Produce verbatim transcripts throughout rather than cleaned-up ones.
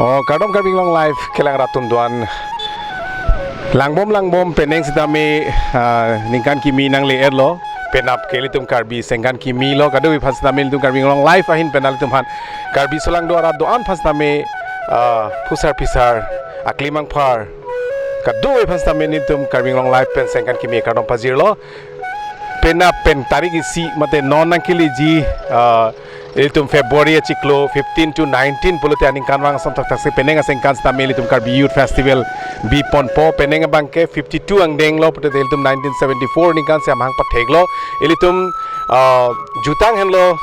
Oh, kardom Karbi Anglong Live kelang rat atum do-an. Langbom langbom penang sitame, ah, ningkan kimi nangle-etlo. Penap ke ilitum Karbi sengkan kimi lo, kadokave aphan sitame ilitum Karbi Anglong Live ahin pen ilitum aphan Karbi solangdo arat do-an aphan sitame, ah, phusar phisar, aklimang phar, kadokave aphan sitame ilitum Karbi Anglong Live pen sengkan kimi kardom pajirlo. Penap pen tarik isi mate non nangkeleji, ah, ilitum February achiklo fifteen to nineteen pulote aningkanvang ason thakthak si penang asengkan sitame ilitum Karbi Youth Festival biponpo. Penang abangke fifty-two angdenglo pulote ilitum nineteen seventy-four ningkan si amahang patheklo. Ilitum, ah, jutang henlo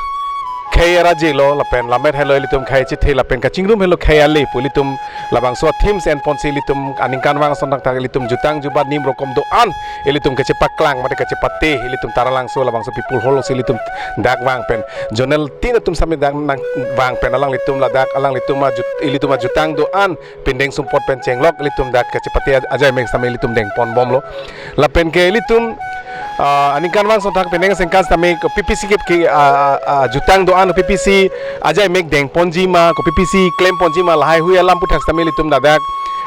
khei arajelo lapen lammet henlo ilitum khei chethe lapen kachingrum henlo khei ale pu ilitum labangso themes enponsi ilitum aningkanvang ason thakthak ilitum jutang jubat nim rokom do-an ilitum kachepaklang mate kachepate ilitum Taralangso labangso People Hall si ilitum dak vang pen zonal tin atum sitame dak nangvang pen alanglitum ladak alanglitum ajut-, ilitum ajutang do-an pindeng sumpot pen chenglok ilitum dak kachepate aj-, ajaimek sitame ilitum dengponbomlo. Lapen ke ilitum, ah, aningkanvang ason thak penang asengkan sitame ko P P C ke, ke, ah, ah, ah, jutang do-an P P C ajaimek dengponji ma, ko P P C klemponji ma, lahai hui alam aphuthak sitame ilitum ladak,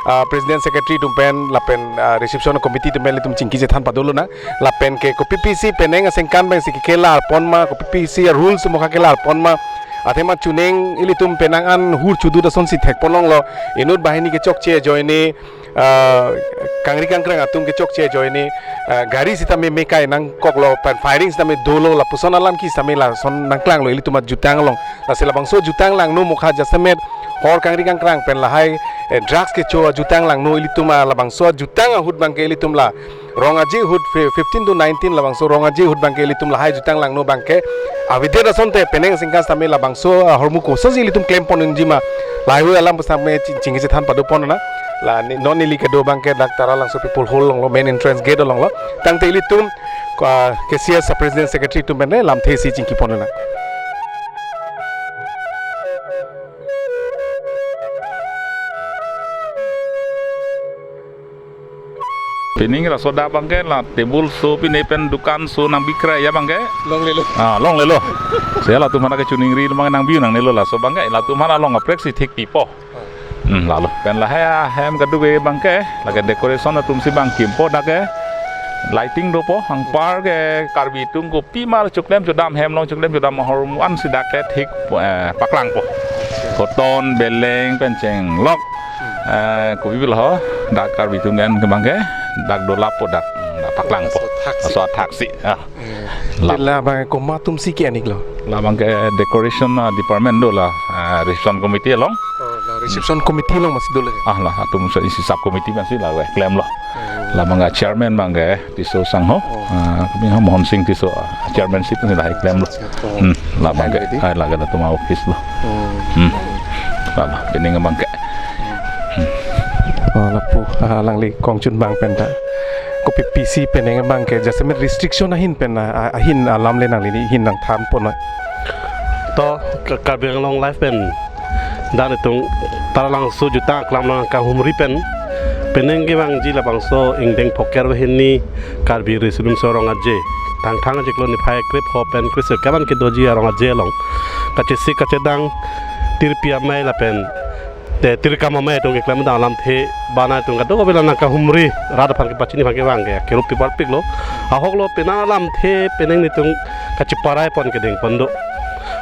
ah, President Secretary atum pen lapen, ah, Reception Committee atum pen ilitum chingki chethan padolonang. Lapen ke ko P P C penang asengkan abangsi kekelarpon ma, ko P P C rules mokha kelarpon ma, athema chuning ilitum penang an hur chudut asonsi thekponlonglo. Inut banghini kechokche ajoine, ah, kangri kangkrang atum kechokche ajoine, ah, gari sitame mekai nangkoklo, pen firing sitame dolo, lapuson alam ke sitame lason nangklanglo ilitum ajutang along. Lasi labangso jutang langno mokha jasemet hor kangri kangkrang pen lahai, eh, drugs kecho ajutang langno ilitum a labangso jutang ahut abangke ilitum la Rong Aje ahut fi-, fifteen to nineteen labangso Rong Aje ahut abangke ilitum lahai jutang langno abangke avedet asonte penang asengkan sitame labangso, ah, ahormu kosonsi ilitum klempon unji ma, lahai hui alam sitame ching-, chingki chethan padopon na. La ne-, non neli kedo abangke dak Taralangso People Hall alonglo, main entrance gate alonglo. Tangte ilitum, ah, K C S President Secretary atum pen lamthe si chingkipon na. Pining laso dak abangke la table so pine pen dukan so nang bikrai ya abangke. Longlelo. Ah, longlelo. Selatum aphan ke chuningri abang nangbi nangnelo laso abangke latum aphan along kaprek si thekpipo. Hmm, lalo. Pen lahai ahem kadokave abangke, lake decoration atum si abang kimpo dak ke. Lighting dopo, anpar ke Karbi atum kopima chiklem chodam hem along chiklem chodam ahormu ansi dak ke thik, eh, paklangpo. Koton, beleng, pen chenglok. Eh, kopi bil ho, dak Karbi atum ke abangke, dak dolappo dak, dak paklangpo. Laso athak si. Laso athak si, ah. Hmm. La. Te labang komat atumsi ke-en-iklo? Labangke decoration, ah, department do la, ah, reception committee along. Oh, la reception committee along masi dole. Ah, la, atum so isi sub committee masi la we klemlo. Oh. Labangke chairman abangke Tisso sangho. Oh. Ah, kami ha Mohon Sing Tisso, ah, chairmanship ni lahai klemlo. Oh. Hmm, labangke, jadi? Ah, lake atum office lo. Oh. Hmm. Lalo, pining abangke. Hmm. Oh, lapu, ah, alangli kongchun abang pen ta. Ko P P C penang abangke jasemet restriction ahin pen, ah, ahin alam le nanglini ahin nangthanpon na. To, Ka-, Karbi Anglong Live pen dak netum Taralangso jutang aklam nangkahumri pen penang kevangji labangso ingdeng phokep ra hini Karbi Riso Nimso Rong Aje. Thangthang achiklo niphai krepho pen kresirkep an kedoji arong aje along kachesik kachedang tirpi amei lapen te tirkam amei atum keklem dang alamthe bana atum kadokave la nangkahumri rat aphan kepachini aphan kevang ke kerup keparpiklo. Ahoklo penang alamthe penang netum kacheparai pon kedeng pon do.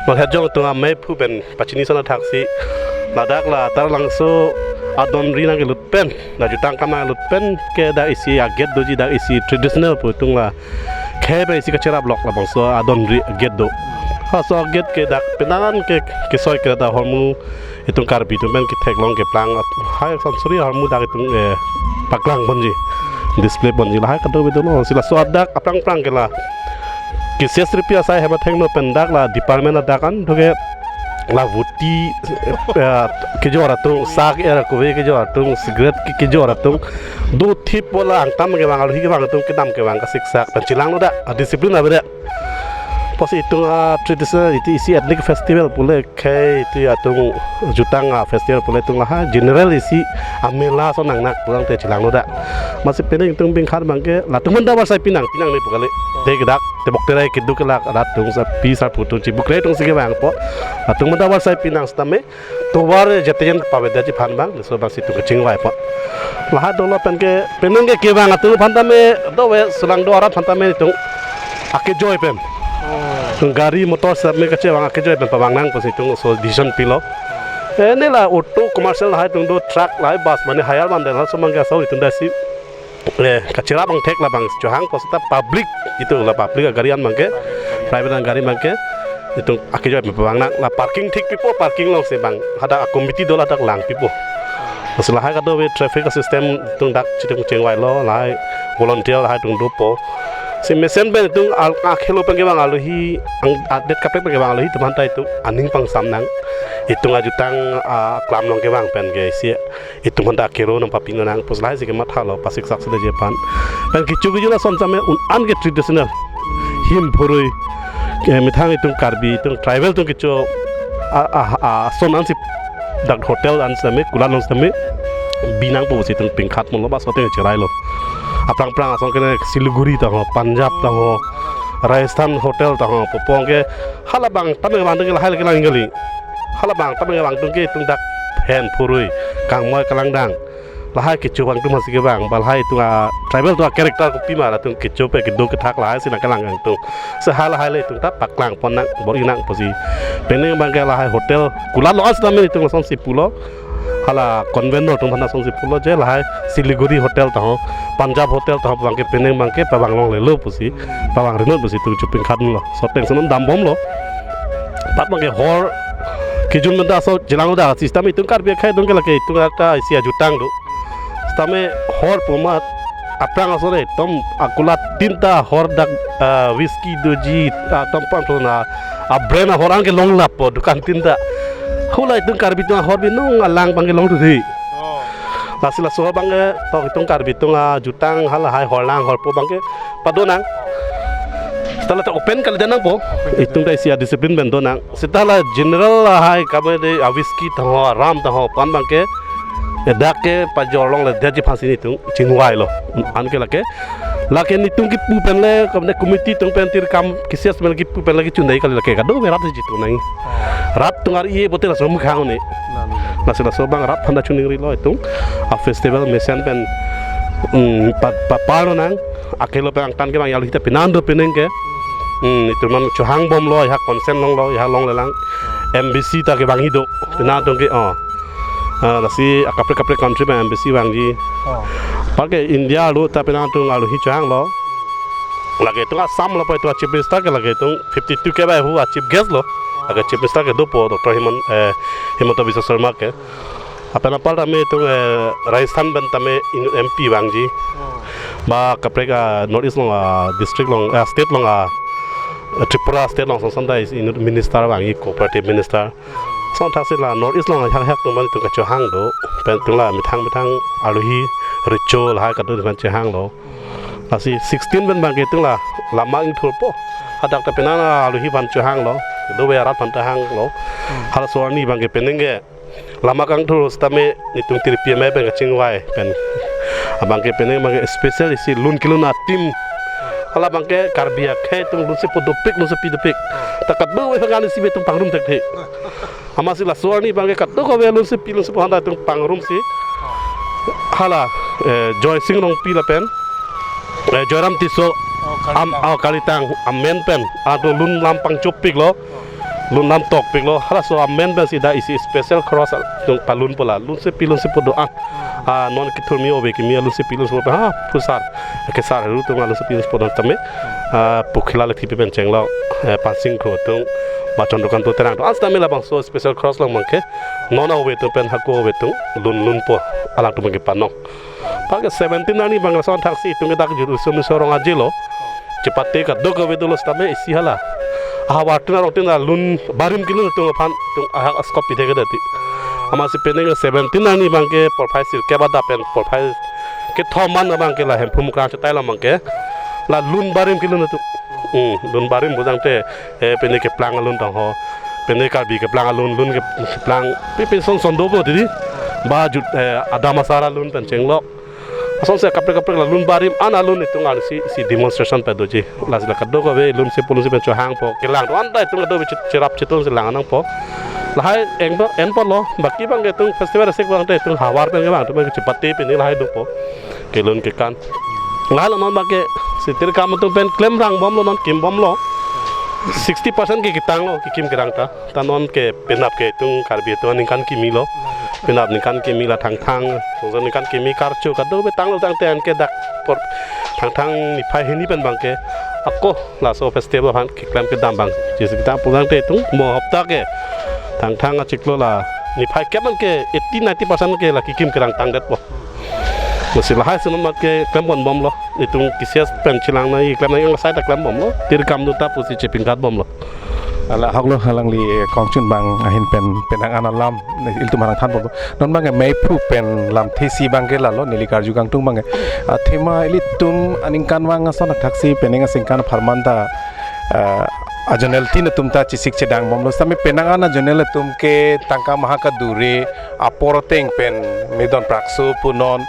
Malhejong atum ameiphu pen pachini ason athak si ladak la Taralangso adon ri nangkelut pen, la jutang akam nangkelut pen ke dak isi agate doji, dak isi traditional pu atum la khei pen isi kacherap lok labangso adon ri agate do. Laso agate ke dak penang ke kesoi ke dak ahormu itum Karbi atum pen ketheklong keplang hai samsuri ahormu dak itum, eh, paklang ponji, display ponji lahai kadokave dolo. Si laso adak aplang plang ke la K C S three P asai hem athengno pen dak la department adak an doke la vuti, eh, kejor atum, sak er kove kejor atum, cigarette ke-, kejor atum, do thip bola angtam kevang, alhi kevang atum kedam kevang kasiksak pen chelanglo dak, a discipline avedet. Pusi itum a traditional isi ethnic festival pule khei iti atum jutang a festival pule itum lahai general isi amela ason nangnak pulang te chelanglo dak. Amatsi penang itum pingkhat abangke latum manda barsai pinang pinang ni pu kali. Te kedak tebok terai keduk kelak latum sa pi sa putu chibuk re tung si kevangpo. Latum manda barsai pinang setame tovar jaten pavedetji aphan abang, laso abangsi itum kachingvaipo. Lahai dolo penke, penang ke kevang atum aphan tame, do ve, sulang do arat aphan tame itum akejoi pen. Oh. Gari motor setame kachevang akejoi pen pavang nang pusi itum so decision pilo. Eh, ne la auto commercial lahai itum do truck lahai bus mane hire abang dela so abangke asau itum dasi. Eh, kachirap abang thek labang chohangpo seta public itum la public agari an abangke, private agari abangke, itum akejoi pavang nang la parking thik pipo, parking alongsi abang hadak a committee do ladak lang pipo. Laso lahai kadokave traffic system itum dak chitum chingvailo lahai volunteer lahai itum dopo. Si mesen pen itum al akhelo pen kevang alohi ang adet kaprek pen kevang alohi itum aphanta itum aning pangsam nang. Itum ajutang a klam along kevang pen ke isi itum aphanta kero nang papino nang pusi lahai si kemathalo pasiksak si leje aphan. Pen kecho kecho lason setame un-an ke traditional him phurui ke methang itum Karbi itum tribal itum kecho a, a, a, ason ansi dak hotel an setame kulat along setame binangpo pusi itum pingkhat molo bas hotel cherailo. Aphrang phrang ason kene Siliguri ta ho, Punjab ta ho, Rajasthan hotel ta ho, popong ke halabang tame abang ke lahai lake lang kali. Halabang tame abang itum ke itum dak hen phurui kangmoi kalangdang. Lahai kecho abang itum hasi kevang, ba lahai itum a tribal itum a character kopima latum kecho pe kedo kethak lahai si nangkelang itum. Se halahai le itum ta paklangpon nang bor-i nang pusi. Penang abangke lahai hotel kulat along setame itum lasonsi pulo. Hala convenor atum aphanta lasonsi pulo je lahai Siliguri hotel ta ho, Punjab hotel ta ho abangke penang abangke pavang longlelo pusi. Pavang rinot pusi itum chuping khan lo. Soteng senon dambomlo. Pat abangke hor kejun menda so chelanglo dak system itum Karbi akhei itum ke lake itum ta isi ajutang do. Setame hor pu amat aphrang ason le itum akulat tin ta hor dak, ah, whisky doji, ah, atum pam so na a brand ahor anke longlappo dukan tin ta. Hula itum Karbi atum ahor binong alang abangke longthu thi. Oh. Lasi laso abangke tok itum Karbi atum ajutang halahai horlang horpo abangke pado nang. Seta la ta open kali dan nangpo. Itum ta isi a discipline pen do nang. Seta la general lahai kame de a whisky ta ho, a rum ta ho, pan abangke edak ke pajor longledetji aphansi itum chingvailo. Anke lake, lake netum kipu pen le, kame committee atum pen tirkam kesias pen kipu pen le kechundai kali lake kadokave rat si chitu nang. Rat atum ar-e bote laso mukhang ne. Lasi laso abang rat aphanta chuningrilo itum. A festival mesen pen, mm, pa, pa, palo nang. Akhelo pen angtan kevang alohi ta penang do penang ke. Hmm, itum non chohangbomlo, ya consent longlo, ya longlelang. M B C ta kevangji do. Penang atum ke, oh. Ah, lasi akaprek kaprek country pen M B C vangji. Oh. Apar ke India arlo ta penang atum alohi chohanglo. Lake itum Assam lo pa itum Chief Minister ke lake itum fifty-two ke bai hu a Chief Guest lo. Lake Chief Minister ke dopo Doctor Himant, eh, Himanta Biswa Sarma ke. Lapen apar tame itum, eh, Rajasthan pen tame inut M P vangji. Hmm. Ba kaprek a North East along a district along, a state along a Tripura state along son son ta isi inut minister vangji cooperative minister. Son thaksi la North East along hak hak atum aphan itum kachohang do. Pen itum la methang methang alohi recho lahai kadun aphan chohanglo. Lasi sixteen pen abangke itum la lama ingthurpo. Hadak ta penang alohi aphan chohanglo. Dove arat aphanta hanglo. Halaso arni abangke penang ke lama kangthur setame netum tirpi amei pen kachingvai pen. Abangke penang abangke special isi lun kelun a team. Hala abangke Karbi akhei atum lunsepo dopik, lunsepi dopik. Ta kadokave aphanta isi atum pangrum thekthe. Amatsi laso arni abangke kadokave lunsepi, lunsepo aphanta itum pangrumsi. Hala, eh, Joysing Rongpi lapen, eh, Joyram Tisso, oh, am, Kalitang. Oh, Kalitang, amen pen, atum lun lam pangchopiklo. Lun lam tokpiklo, halaso amen pensi dak isi special cross atum palunpo la, lunsepi lunsepo do-an. Ah, non kethurmi ove kimi alunsepi lunsepo ha, phusar. Kesar ru atum alunsepi lunsepo do tame. Ah, Pukhila le thipi pen chenglo, eh, Pansing Kro atum, Bachon Dokan atum Terang atum. An setame labangso special cross along abangke, non ove atum pen hako ove atum, lun lunpo, alangtum abangke panong. Apar ke seventeen arni abang lason thaksi itum ke dak juru sumi sorong ajelo. Chepate kadokave dolo setame isi hala. Ahavar tin arong tin alun barim kelun atum aphan itum ahak askop pide ke dati. Amatsi penang seventeen arni abangke porphai sirkep adap pen porphai kethom an abangke la Hemphu Mukrang Chetailong abangke. La lun barim kelun atum. Hmm, lun barim pu tangte, eh, pine keplang alun tang ho. Pine Karbi keplang alun, lun ke-, keplang, pi pin son son dopo didi. Ba jut, eh, adam asar alun pen chenglok. Asonsi kaprek kaprek la lun barim an alun itum an si, si demonstration pen doji. Lasi la kadokave lun si pulun si pen chohangpo. Kelang do-an ta itum kadokave chit-, cherap chiton si lang nangpo. Lahai enpo, enpo lo. Baki abang ke itum festival asek abang te itum havar pen ke abang itum ke chepate pine lahai dopo. Kelun kekan. Lahai lo non abang ke si tirkam atum pen klemrang bomlo non, kim bomlo. Sixty percent ke ketanglo, kekim kerang ta. Ta non ke penap ke itum Karbi atum aningkan kimi lo. Penap ningkan kimi la Thangthang, songsa ningkan kimi karcho kadokave tanglo tangte anke dak apor Thangthang niphai hini pen abang ke ako laso festival aphan keklem kedam abang. Jisi kita pulang te itum mo hapta ke Thangthang achiklo la niphai kep anke eighty ninety percent ke la kekim kerang tangdetpo. Lasi lahai si non abang ke klem pon bomlo. Itum K C S pen chelang nangji, klem nangji, asai ta klem bomlo. Tirkam do ta pusi chepingkat bomlo. Hala ahok lo, halangli, eh, kongchun abang ahin pen penang an alam ilitum arang than bomlo. Non abang ke meiphu pen lamthe isi abang ke lalo neli karju kangtung abang ke. Athema ilitum aningkanvang ason athaksi penang aningkan apharman ta, eh, a-journal tin atum ta chesik chedang bomlo. Sitame penang an a-journal atum ke tangka maha kadure apor ateng pen nidon prakso punon,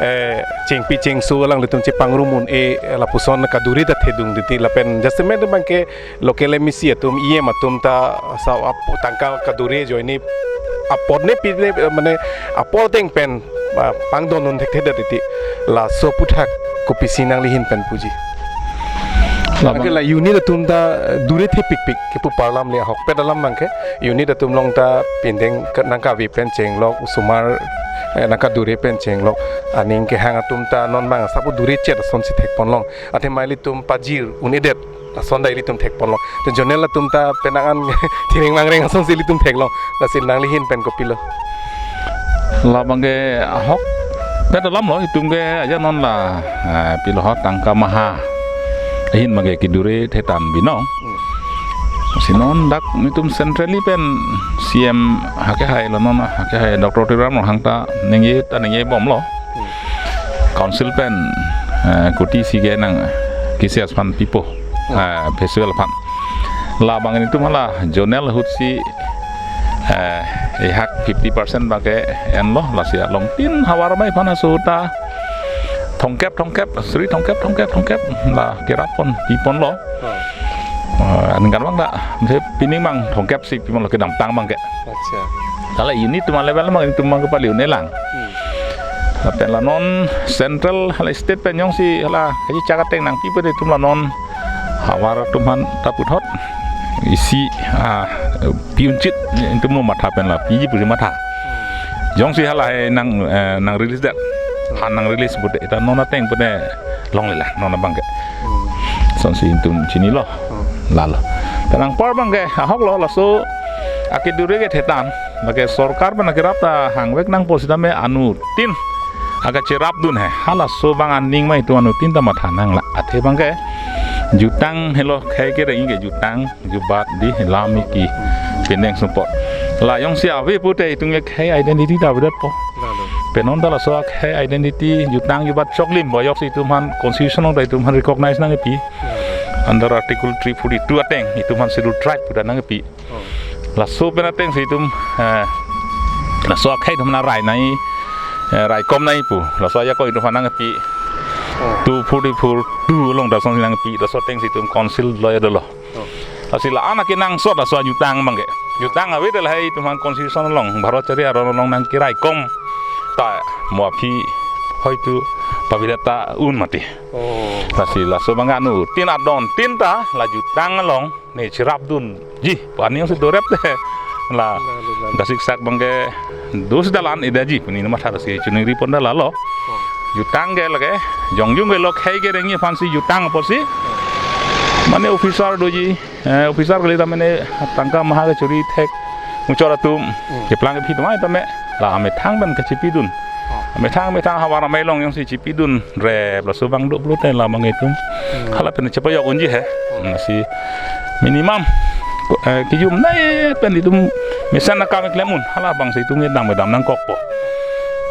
eh, chengpi chengso alanglitum chepangrum un-e lapuson kadure ta thedung titi lapen jasemet abang ke local M A C atum, E M atum ta sa ap-, tangka kadure ajoine apor ne pi ne, mane apor ateng pen, ah, pangdon un thekthedet titi. Laso aphuthak kopisi nangli ahin pen puji? Lama. Anke la unit atum ta dure thepikpik kepu parlam le ahokpet alam abang ke unit atum along ta pindeng ke nangkave pen chenglok, osomar, eh, nangkadure pen chenglok, aning kehang atum ta non abang sapu dure chet asonsi thekponlong. Athema ilitum pajir un-edet ason ta ilitum thekponlong. Te journal atum ta penang an thireng mangreng asonsi ilitum theklong. Lasi nangli ahin pen kopilo? Labang ke ahokpet alam lo, itum ke aja non la, eh, pilo ho tangka maha ahin abang ke kedure thetan binong. Hmm. Si non dak nelitum centrally pen C M hake hai lo non, hake hai Doctor Tuliram Ronghang ta ningje ta ningje bomlo. Hmm. Council pen, eh, kuti isi ke nang K C S aphan pipo, hmm, eh, festival aphan. Labang nelitum hala journal ahutsi, eh, ehak fifty percent abang ke enlo, lasi along tin havar amei aphan aso ta thomkep thomkep, suri thomkep thomkep thomkep la kerap pon, piponlo. Hmm. Eh, aningkanvang ta, mese pining abang thomkep si piponlo kedamtang abang ke. Acha. Hala unit atum a-level abang itum abang kepali un-elang. Hmm. Lapen la non central hala state pen jongsi hala kachechak ateng nangpipe te itum la non havar atum aphan ta puthot isi, ah, pi-un chit itum lo matha pen la piji pusi matha. Hmm. Jongsi hala hai nang, eh, nang release det, han nang release pute, ita non ateng pute longle la non abang ke. Hmm. Lasonsi itum chinilo. Hmm. Lalo. Te anpar abang ke ahok lo, laso akedure ke thetan, lake sorkar pen akerap ta hangvek nangpo sitame anuttin akacherapdun he. Halaso abang aning ma itum anuttin ta matha nang la. Athe abang ke jutang helo khei kereng ke jutang jubat di lam iki pindeng sumpot. La jongsi ave pute itum ke khei identity ta avedetpo. Lalo. Pen non ta laso akhei identity jutang jubat choklim ba joksi itum aphan constitution along ta itum aphan recognize nangkepi. Lalo. Under Article three forty-two ateng itum aphan Scheduled Tribe pu ta nangkepi. Oh. Laso pen atengsi itum, eh, laso akhei itum aphan rai nai, eh, raikom nai pu. Laso ajakong itum aphan nangkepi. Oh. Two forty-four two along ta lasonsi nangkepi. Laso atengsi itum council lo ya dolo. Oh. Lasi la-an akenangsot laso ajutang abang ke. Jutang ave te lahai itum aphan constitution along, Bharat chari aron along nangkeraikom ta mo aphi hoitu pavidet ta un mati. Oh. Lasi laso abang anuttin adontin ta la jutang along ne cherapdunji pu aning si dorep te. La, la, la, la. Dasik sak abang ke dos dalan idaji pu neli matha, lasi chuningri pon da lalo. Oh. Jutang ke lake jongjung ke lo khei kereng aphansi jutang apotsi. Mane officer doji, eh, officer kali ta mane tangka maha kechori thek muchot atum. Hmm. Keplang kephi atum ai tame la amethang pen kachepidun. Oh. Amethang amethang havar amei along jongsi chepidun rep laso abang do pulote la abang itum. Hmm. Hala pen chepajok unji he. Hmm. Lasi minimum, eh, kejum nai pen itum mesen akam keklem un. Hala abangsi itum kedam kedam nangkokpo.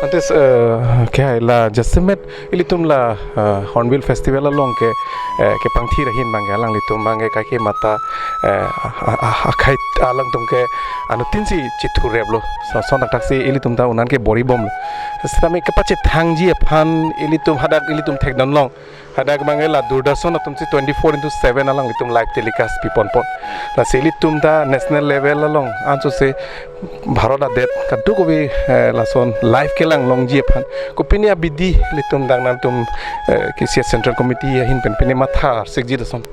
Antes, eh, ke hai la jasemet ilitum la, eh, Hornbill Festival along ke, eh, kepangthir ahin abang ke alanglitum abang ke kaike mata, eh, a, a, a, akhai alangtum ke anuttin si chithurreplo. Lason athak si ilitum ta un-an ke bor-i bomlo. Sitame kepachethangji aphan ilitum hadak ilitum thekdunlong. Hadak abang ke la Doordarshan atum si twenty-four into seven alanglitum live telecast piponpon. Lasi ilitum ta national level along anso se Bharat adet kadokave, eh, lason live kelang longji aphan kopine abidi ilitum dak nangtum, eh, K C S Central Committee ahin pen pine matha sikji lason.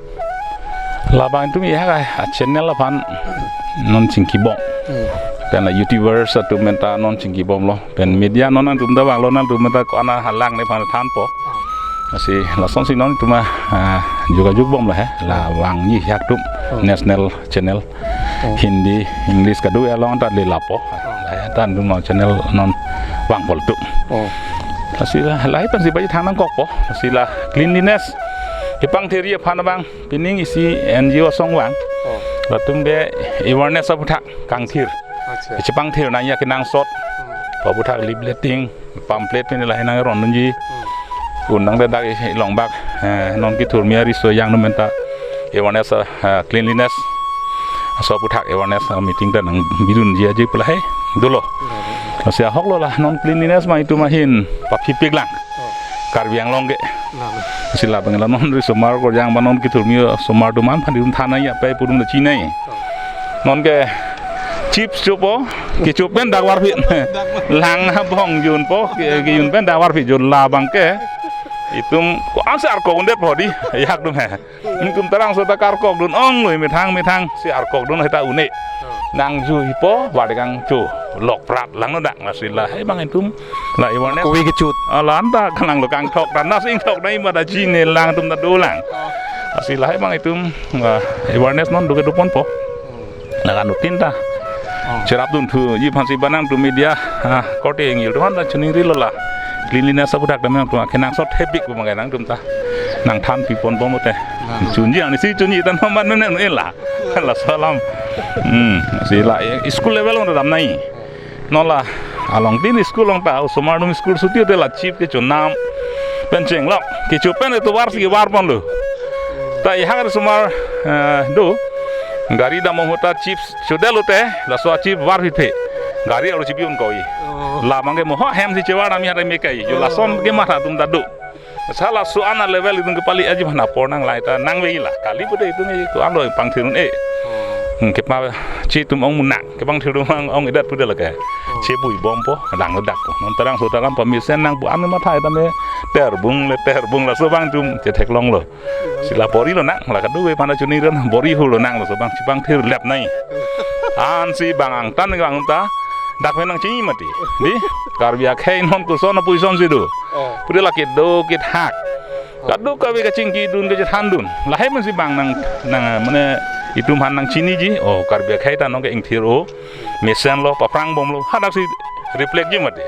Labang itum iha ka a channel aphan non chingkibom. Hmm. Pen la YouTubers atum pen ta non chingkibomlo. Pen media non nangtum ta vanglo, nangtum ta ko-an ahalang ne aphan thanpo. Lasi lasonsi non itum a, ah, jogajog bomlo he. La vangji hak atum. Hmm. National channel. Hmm. Hindi, English kado along ta le lapo. Hmm. La ya ta itum non channel non vangpol atum. Hmm. Lasi la, lahai pensi baji thang nangkokpo. Lasi la cleanliness kepangthirji aphan abang pining isi N G O asong vang. Oh. Latum ke awareness aputhak kangthir. Acha. Kachepangthir nangji akenangsot. Hmm. Aputhak leafleting, pamphlet pini lahai nang rondunji. Hmm. Un nang dak isi longbak, eh, non kethurmi ariso ajang atum pen ta awareness, eh, cleanliness. Laso aputhak awareness, eh, meeting ta nangbidunji aji pu lahai dolo. Hmm. Lasi ahoklo la non cleanliness abang itum ahin paphipiklang. Oh. Karbi Anglong ke. Lang. Lasi labang la non risomar korjang abang non kethurmi osomar atum aphan itum than nangji apai pudum ta chinine. Oh. Non ke chips chopo, kecho pen dak varphit. Dak var- Lang abong junpo, ke, kejun pen dak varphit jun labang ke. Itum ko-an si arkok un-edetpo di, hak atum he. Ningtum tarangso ta karkokdun onglo, methang methang si arkokdun heta un-e. Hmm. Nangjuipo, vardekang cho, lokprat langno dak, lasi lahai abang itum la awareness. Kove kechut. Ah, la-an ta kanglang lo, kangthok ta, nasi ingthok nangji mata chinine, lang atum ta dolang. Oh. Lasi lahai abang itum, ah, awareness non do kedoponpo. Hmm. Lakan anuttin ta. Oh. Cherapdunthuji aphansi ba nangtum media, ah, korte ingjir atum aphan ta chiningrilo la. Cleanliness aputhak ta nangtum akenangsot hepik pu abang nangtum ta nangthan pipon bomlote. Nah. Chunji ang isi chunji tan paman menen ela. Laso alam. Hmm, si la, eh, school level along ta damnoi. Non la along tin school along ta osomar atum school suti te la chips kechonam pen chenglok. Kecho pen etovar si kevarponlo. Ta iha risomar, eh, do. Gari dam ahut ta chips chodetlote, laso chips varphithe. Gari arlo chipi-un koi. Oh. Labang ke moho hem si chevar ami hata mekai. Jo lason kematha atum ta do. Sa laso an alevel itum kepali aji aphan apor nanglai ta nangvela. Kali pute itum ke ko-an lo pangthir un-e. Oh. Hmm, kepache atum ong munak, kepangthir atum ong, ong-edet pute lake. Oh. Chebui bompo, langno dakpo. Non tarangso ta kam pamesen nangpu an matha tame terbung le terbung laso abang itum chetheklonglo. Si la bor-ilo nang, la kadokave aphan ta chiniron bor-i hulo nang laso abang chepangthirlep nangji. Ansi bang angtan bang ta dak pen nangchini mati. Di, Karbi akhei non koson apuson si do. Oh. Pute la kedo kethak. Kadokave kachingkidun kachethandun. Lahai amen si bang nang, nang, mane itum aphan nangchiniji. Oh, Karbi akhei ta non ke ingthir-o. Mesenlo, paphrang bomlo. Hadak si reflect ji mati.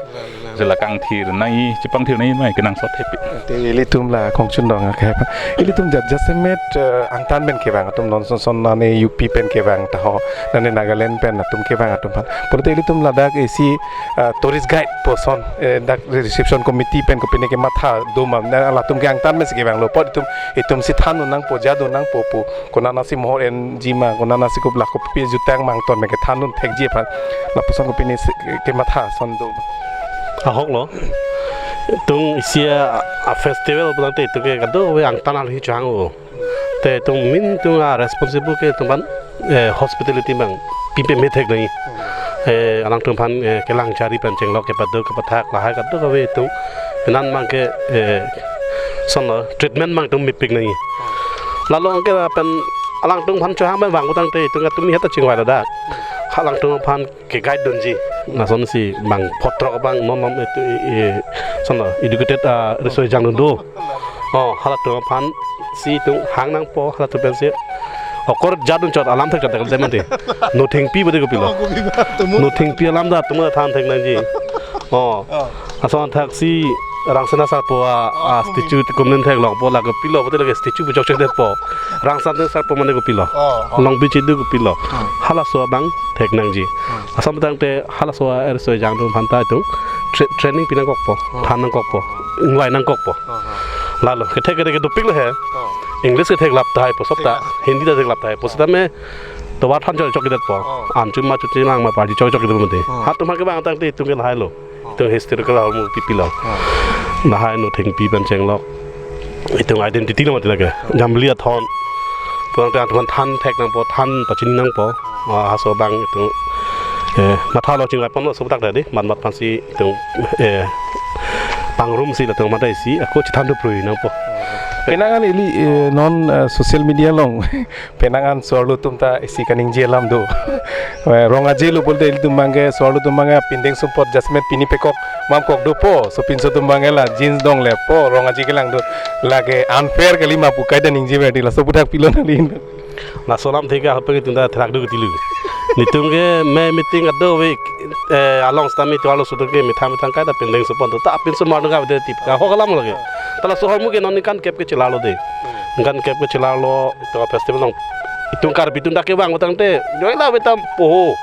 Sila kangthir nangji, chepangthir nangji mai kenangsot hepik. Te ilitum la kongchun dong akhei aphan. Ilitum jat jasemet, eh, angtan pen kevang atum non son son nane U P pen kevang taho, nane Nagaland pen atum kevang atum aphan. Pulote ilitum ladak isi, eh, tourist guide puson, eh, dak reception committee pen kopine kematha do ma, na latum ke angtan pen si kevanglo apot itum, itum si thandun nangpo, jadun nangpo pu. Konatsi mohor enji ma, konatsi kup la kopi jutang ma angtan pen kethandun thekji aphan. Lapuson kopine si kematha ason do. Ahoklo. Itum isi a, a festival pulote itum ke kadokave angtan arhi chohang-o. Te itum main itum a responsible ke itum aphan, eh, hospitality abang pipe methek nangji. Eh, alangtum aphan, eh, kelang chari pen chenglok kepado kepathak lahai kadokave itum penan abang ke, eh, sonlo treatment abang itum mepik nangji. Lalo ke pen alangtum aphan chohang pen vang putangte itum atum heta chingvai ladak. Alangtum aphan ke guide dunji. Lasonsi bang photrok abang non non itu, eh, sonlo educated, ah, riso ejang dun do. Oh, halatum aphan si itum hang nangpo, halatum pensi. Okor jadun chot alam thek chot mati. Nothengpi bade kopilo. Oh, kopi ba, tumu. Nothengpi alam ta tumu than thek nangji. Oh. Oh. Lason athak si Rangsana Sarpo a, oh, a statue kumnen theklongpo, la kopilo bade lake statue pu chokchedetpo. Rangsana Sarpo mane kopilo. Oh, oh. Longbi chedu kopilo. Hmm. Halaso abang thek nangji. Hmm. Lason tangte halaso a riso ejang atum aphan ta itum Tra-, training pi nangkokpo, Oh. than nangkokpo, ingvai nangkokpo. Oh, oh. Lalo, kethek kethek ke dopiklo he. Oh. English kethek lap tahai po, sopta, Thek. Hindi ta theklap tahai po, seta me, tovar than chok chok kidet po. Oh. An chuma chuti lang ma parji chok chok kidet mati. Oh. Hatum ha kevang tangte itum ke lahailo. Oh. Itum historical ahormu pipilo. Oh. Lahai no thengpi pen chenglok. Itum identity lo mati lake. Jamli athon. Pulang tang atum than thek nangpo, than pachini nangpo. Ah, haso abang itum, eh, mathalo chingvai ponlo sotak tadi, mat mat pensi itum, eh, pangrum si latum mata isi, ako chethan do prui nangpo. Penang an ili, eh, non, eh, social media along. Penang an so-arlo atum ta isi kaningje alam do. Eh, rong aje lo pulote ilitum abangke, so-arlo atum abangke, pindeng sumpot jasemet pini pekok, mamkok dopo, so pinso atum abangke la, jeans dong lepo, rong aje kelang do, lake unfair kali ma pu kaita ningje verdi, laso aputhak pilo nangli. Laso alam thek ahapeng itum ta therak do ketilu. Nitum ke me meeting ado we, eh, along sitame itum arloso atum ke methang methang kaita pindeng sumpot do, ta pinso mar do ka de tip ka ho kalam lake. Ta laso ahormu ke non ningkan kep ke chelarlo de. Ningkan kep ke chelarlo, itum festival along. Itum Karbi atum ta kevang tangte, joi la betam poho.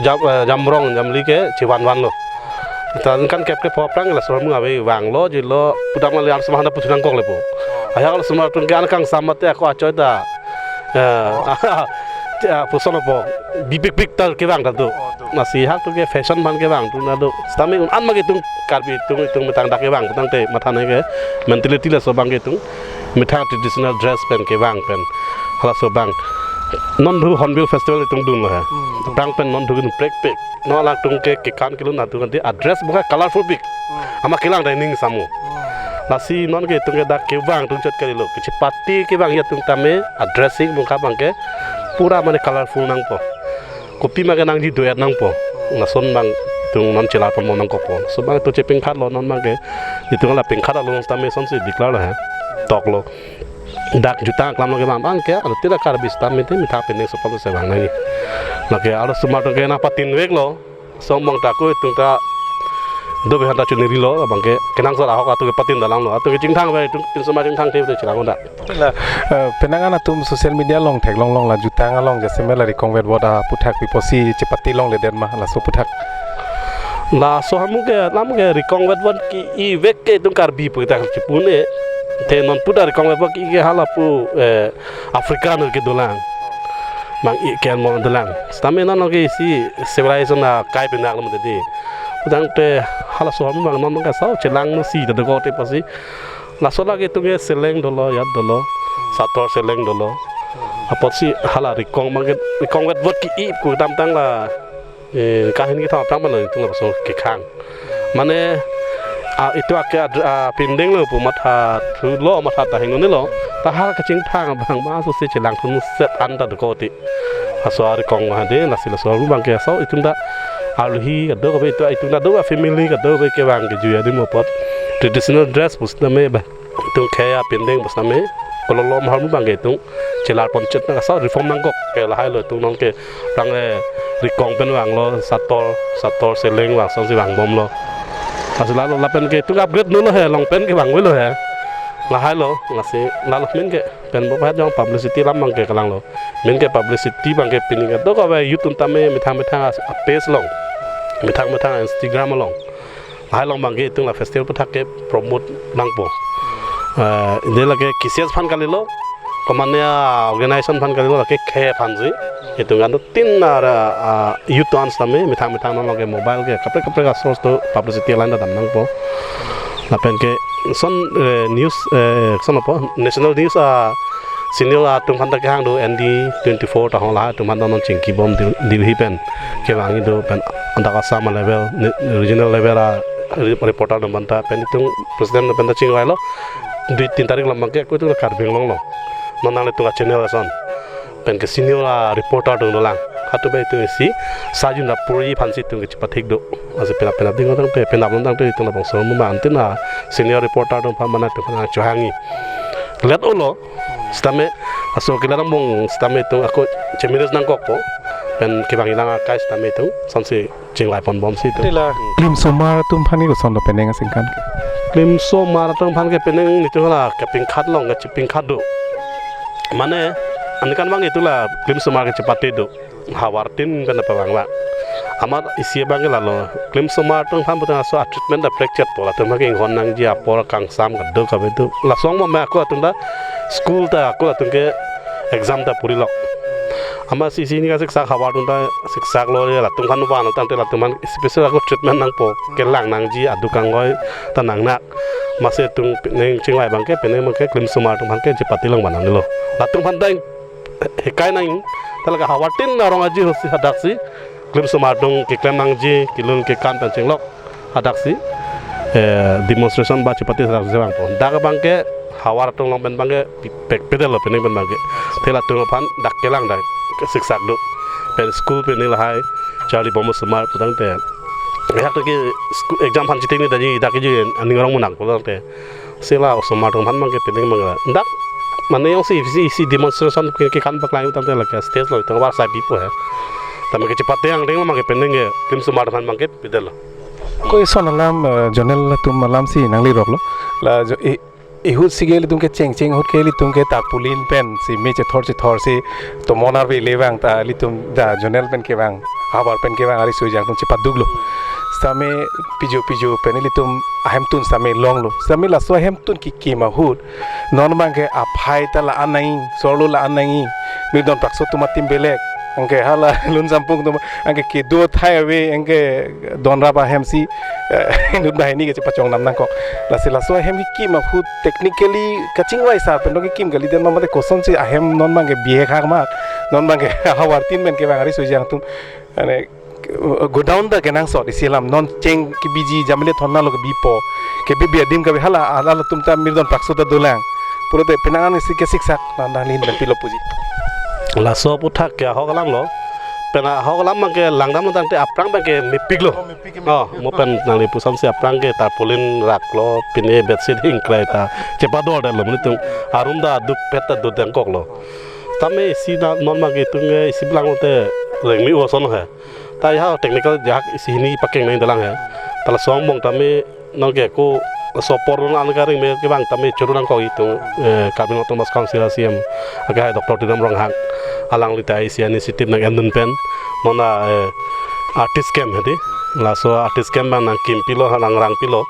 Jam, eh, jamrong, jamli ke chevan vanlo. Ta ningkan kep ke pho aphrang laso ahormu ave vanglo, jilo, pudam ngali arloso mahana pusi nangkok lepo. Ajahak arloso atum ke an kangsam mate ako achoi ta. Eh, Oh. ah, puson po. Bipik pik ta kevang ta do. Oh, do. Lasi hak atum ke fashion aphan kevang atum ta do. Sitame un-an ma ke itum Karbi atum, itum methang ta kevang tangte matha nai ke mentality laso abang ke itum methang traditional dress pen kevang pen. Halaso abang. Non thu Hornbill Festival itum dunlo ha. Hmm. Aphrang pen non thu ke prekpek. Non alangtum ke kekan kelun atum ke dress bukan colorful pik. Hmm. Amat kelang dai ning samo. Hmm. Lasi non ke itum ke dak kevang atum chot kalilo. Kechepate kevang atum tame a dressing bungka abang ke pura mane colorful nangpo. Kopi ma ke nangji duet nangpo. Lason abang itum non chelar ponbom nangkokpo. Laso abang itum chepingkhatlo non abang ke. Itum la pingkhat along sitame sonsi declare lo ha. Toklo. Dak jutang aklam lo kevang abang ke, alo tila Karbi sitame te methang pindeng sumpot se vang nangji. Lake arloso mar atum ke nangpatin veklo, song mong ta ko itum ta do behan ta chunirilo, abang ke kenangsot ahok atum ke patin dalang lo, atum ke chingthang ve itum pinso mar chingthang te chelang da. La, eh, penang an atum social media along theklong long la jutang along jasemet la rikong vetvet aputhak pi pusi chepate longledet ma laso aputhak. Laso ahormu ke, alam ke rikong vetvet ki-i vek ke itum Karbi pu ta chepune. Te non pu ta rikong vetvet ki-i ke hala pu, eh, Africa no ke dolang. Mang i ken mo dolang. Sitame non ke isi civilization akai pinak lo mati. Tangte halaso ahormu abang non abang ke sao chelang no si ta do ko te pusi. Laso lake itum ke Seleng dolo, yat dolo, Sator Seleng dolo. Apotsi hala rikong abang ke, rikong vetvet ki-i pu damtang la, eh, kahin kethom aphrang abang lo itum laso kekhang. Mane, ah, itum ake ad-, ah, pindeng lo pu matha thulo, matha ta hingnelo. Ta hala kachingthang abang ma so si chelang thunset an ta do ko te. Laso arikong ma de, lasi laso ahormu abang ke sao itum ta arlohi kadokave itum, itum ta do family kadokave kevang kejui adim apot. Traditional dress pu sitame ba. Itum khei apindeng pu sitame. Kololom ahormu abang ke itum chelar pon chot nang sao reform nangkok ke lahailo itum non ke rang, eh, rikong pen vanglo Sator, Sator Seleng vang sonsi vangbomlo. Lasi lalo lapen ke itum upgrade dunlo he, long pen ke vangvelo he. Lahailo, lasi lalo amen ke pen bo pa jong publicity alam abang ke kelanglo. Amen ke publicity abang ke pini kadokave youth atum tame methang methang a, a page along. Methang methang Instagram along. Lahai along abang ke itum la festival aputhak ke promote nangpo. Eh, de lake K C S aphan kalilo. Komane a organization aphan kalilo lake khei aphan si. Itum kan tin a, a, youth atum sitame methang methang non lake mobile ke kaprek kaprek a source do publicity line ta dam nangpo. Lapen ke son, eh, news, eh, son apo, national news a senior atum aphan ta kehang do N D twenty-four ta hong lahai atum aphan ta non chingkibom Dil-, Delhi pen kevang do pen andak Assam level, ne-, regional level a re-, reporter atum aphan ta pen itum president pen ta chingvailo. Dui tin tarik along abang ke ako itum Karbi Anglong lo. Non nanglitum a channel ason. Pen ke senior a reporter atum dolang. Hatu bai itum isi sajun ra puri aphan si itum ke chepathik do. Lasi penap penap ding tangte penap long tangte itum labangso muma antina senior reporter atum aphan mane itum aphan chohangji. Let olo sitame aso kila nang bong sitame itum ako chemanage nangkokpo. Pen kevang ilang akai sitame itum sonsi chingvai ponbom si itum. Tila film somar atum aphan ke koson do penang asingkan ke? Film somar atum aphan ke penang itum la kepingkhat long kachepingkhat do. Mane aningkan abang itum la film somar kechepate do. Havartin pen apa abang abang. Amat isi abang ke lalo, klimsomar atum aphan putang aso a treatment ta prekchet po, latum ke inghon nangji apor kangsam kadokave do. Laso angbong me ako atum ta school ta ako atum ke exam ta purilok. Amatsi isi hini kasiksak havar atum ta siksak lo, latum aphan van lo tangte latum aphan special ako treatment nangpo, kelang nangji aduk kangoi ta nangnak. Amatsi atum neng chingvai abang ke, penang abang ke klimsomar atum aphan ke chepate longvai nangnelo. Latum aphan ta hekai nang, ta lake havartin arong aji hosi hadaksi klimsomar atum keklem nangji, kelun kekan pen chenglok hadaksi, eh, demonstration ba chepate hadaksi vangpo. Dak abang ke havar atum along pen abang ke pi-, pek pedetlo penang pen abang ke. Te latum aphan dak kelang dak siksak do. Pen school pen ni lahai charlibom osomar putangte, ehak to ke school exam aphan chiteng ni daji dak keji aning arong munak putangte. Si la osomar atum aphan abang ke penang abang ke dak mane jongsi isi, isi demonstration ke, kekan paklang tangte lake stage lo tang var sai pipo he. Tame ke chepate angdeng lo abang ke penang ke klimsomar atum aphan abang ke pedetlo. Ko ison alam, eh, zonal atum alamsi nangli roklo. La jo, i, ihut sige ilitum ke chengcheng ahut ke ilitum ke tarpaulin pensi me chethor chethorsi tomon arve le vang ta ilitum dak zonal pen kevang, havar pen kevang ariso ejang atum chepaduklo. Sitame pijo pijo pen ilitum ahemtun sitame longlo. Sitame laso ahemtun kekim ahut non abang ke aphai ta la-an nangji, sorlo la-an nangji. Mirdon Prakso atum atim belek, anke hala Lunsampung atum, anke kedo athai ave, anke donrap ahemsi, eh, inut banghini ke chepachongnam nangkok. Lasi laso ahem kekim ahut technically kachingvai sar pen dong kekim kali, den mate kosonsi ahem non abang ke bihek hak ma, non abang ke havartin pen kevang ariso ejang atum, ane, godown ta kenangsot isi alam, non cheng kebiji jamile thon nalo kebipo, kebibi adim kave hala, hala atum ta Mirdon Prakso ta dolang. Pulote penang an isi kesiksak nang, nangli pen pilo puji. Laso aphuthak ke ahok alam lo. Pen ahok alam abang ke langdam lo tangte aphrang abang ke mepiklo. Oh, mepik, mepik. Oh, mo pen nangli pusonsi aphrang ke tarpaulin raklo, pine bedsheet hingkrai ta chepador detlo, mane tung arum ta aduk pet ta dodeng koklo. Tame isi na non abang ke itum ke isi bilang te rengmi oson he. Ta ya technical jahak isi hini pakeng nang dalang he. Ta laso angbong tame non ke ko sopor non an karing me kevang tame churu nangkok itum, eh, Karbi Anglong Autonomous Council a C M, ake hai Doctor Tuliram Ronghang, alangli ta isi initiative nang-endun pen non a, eh, artist camp hedi. Laso artist camp abang nangkim pilo, nangrang pilo.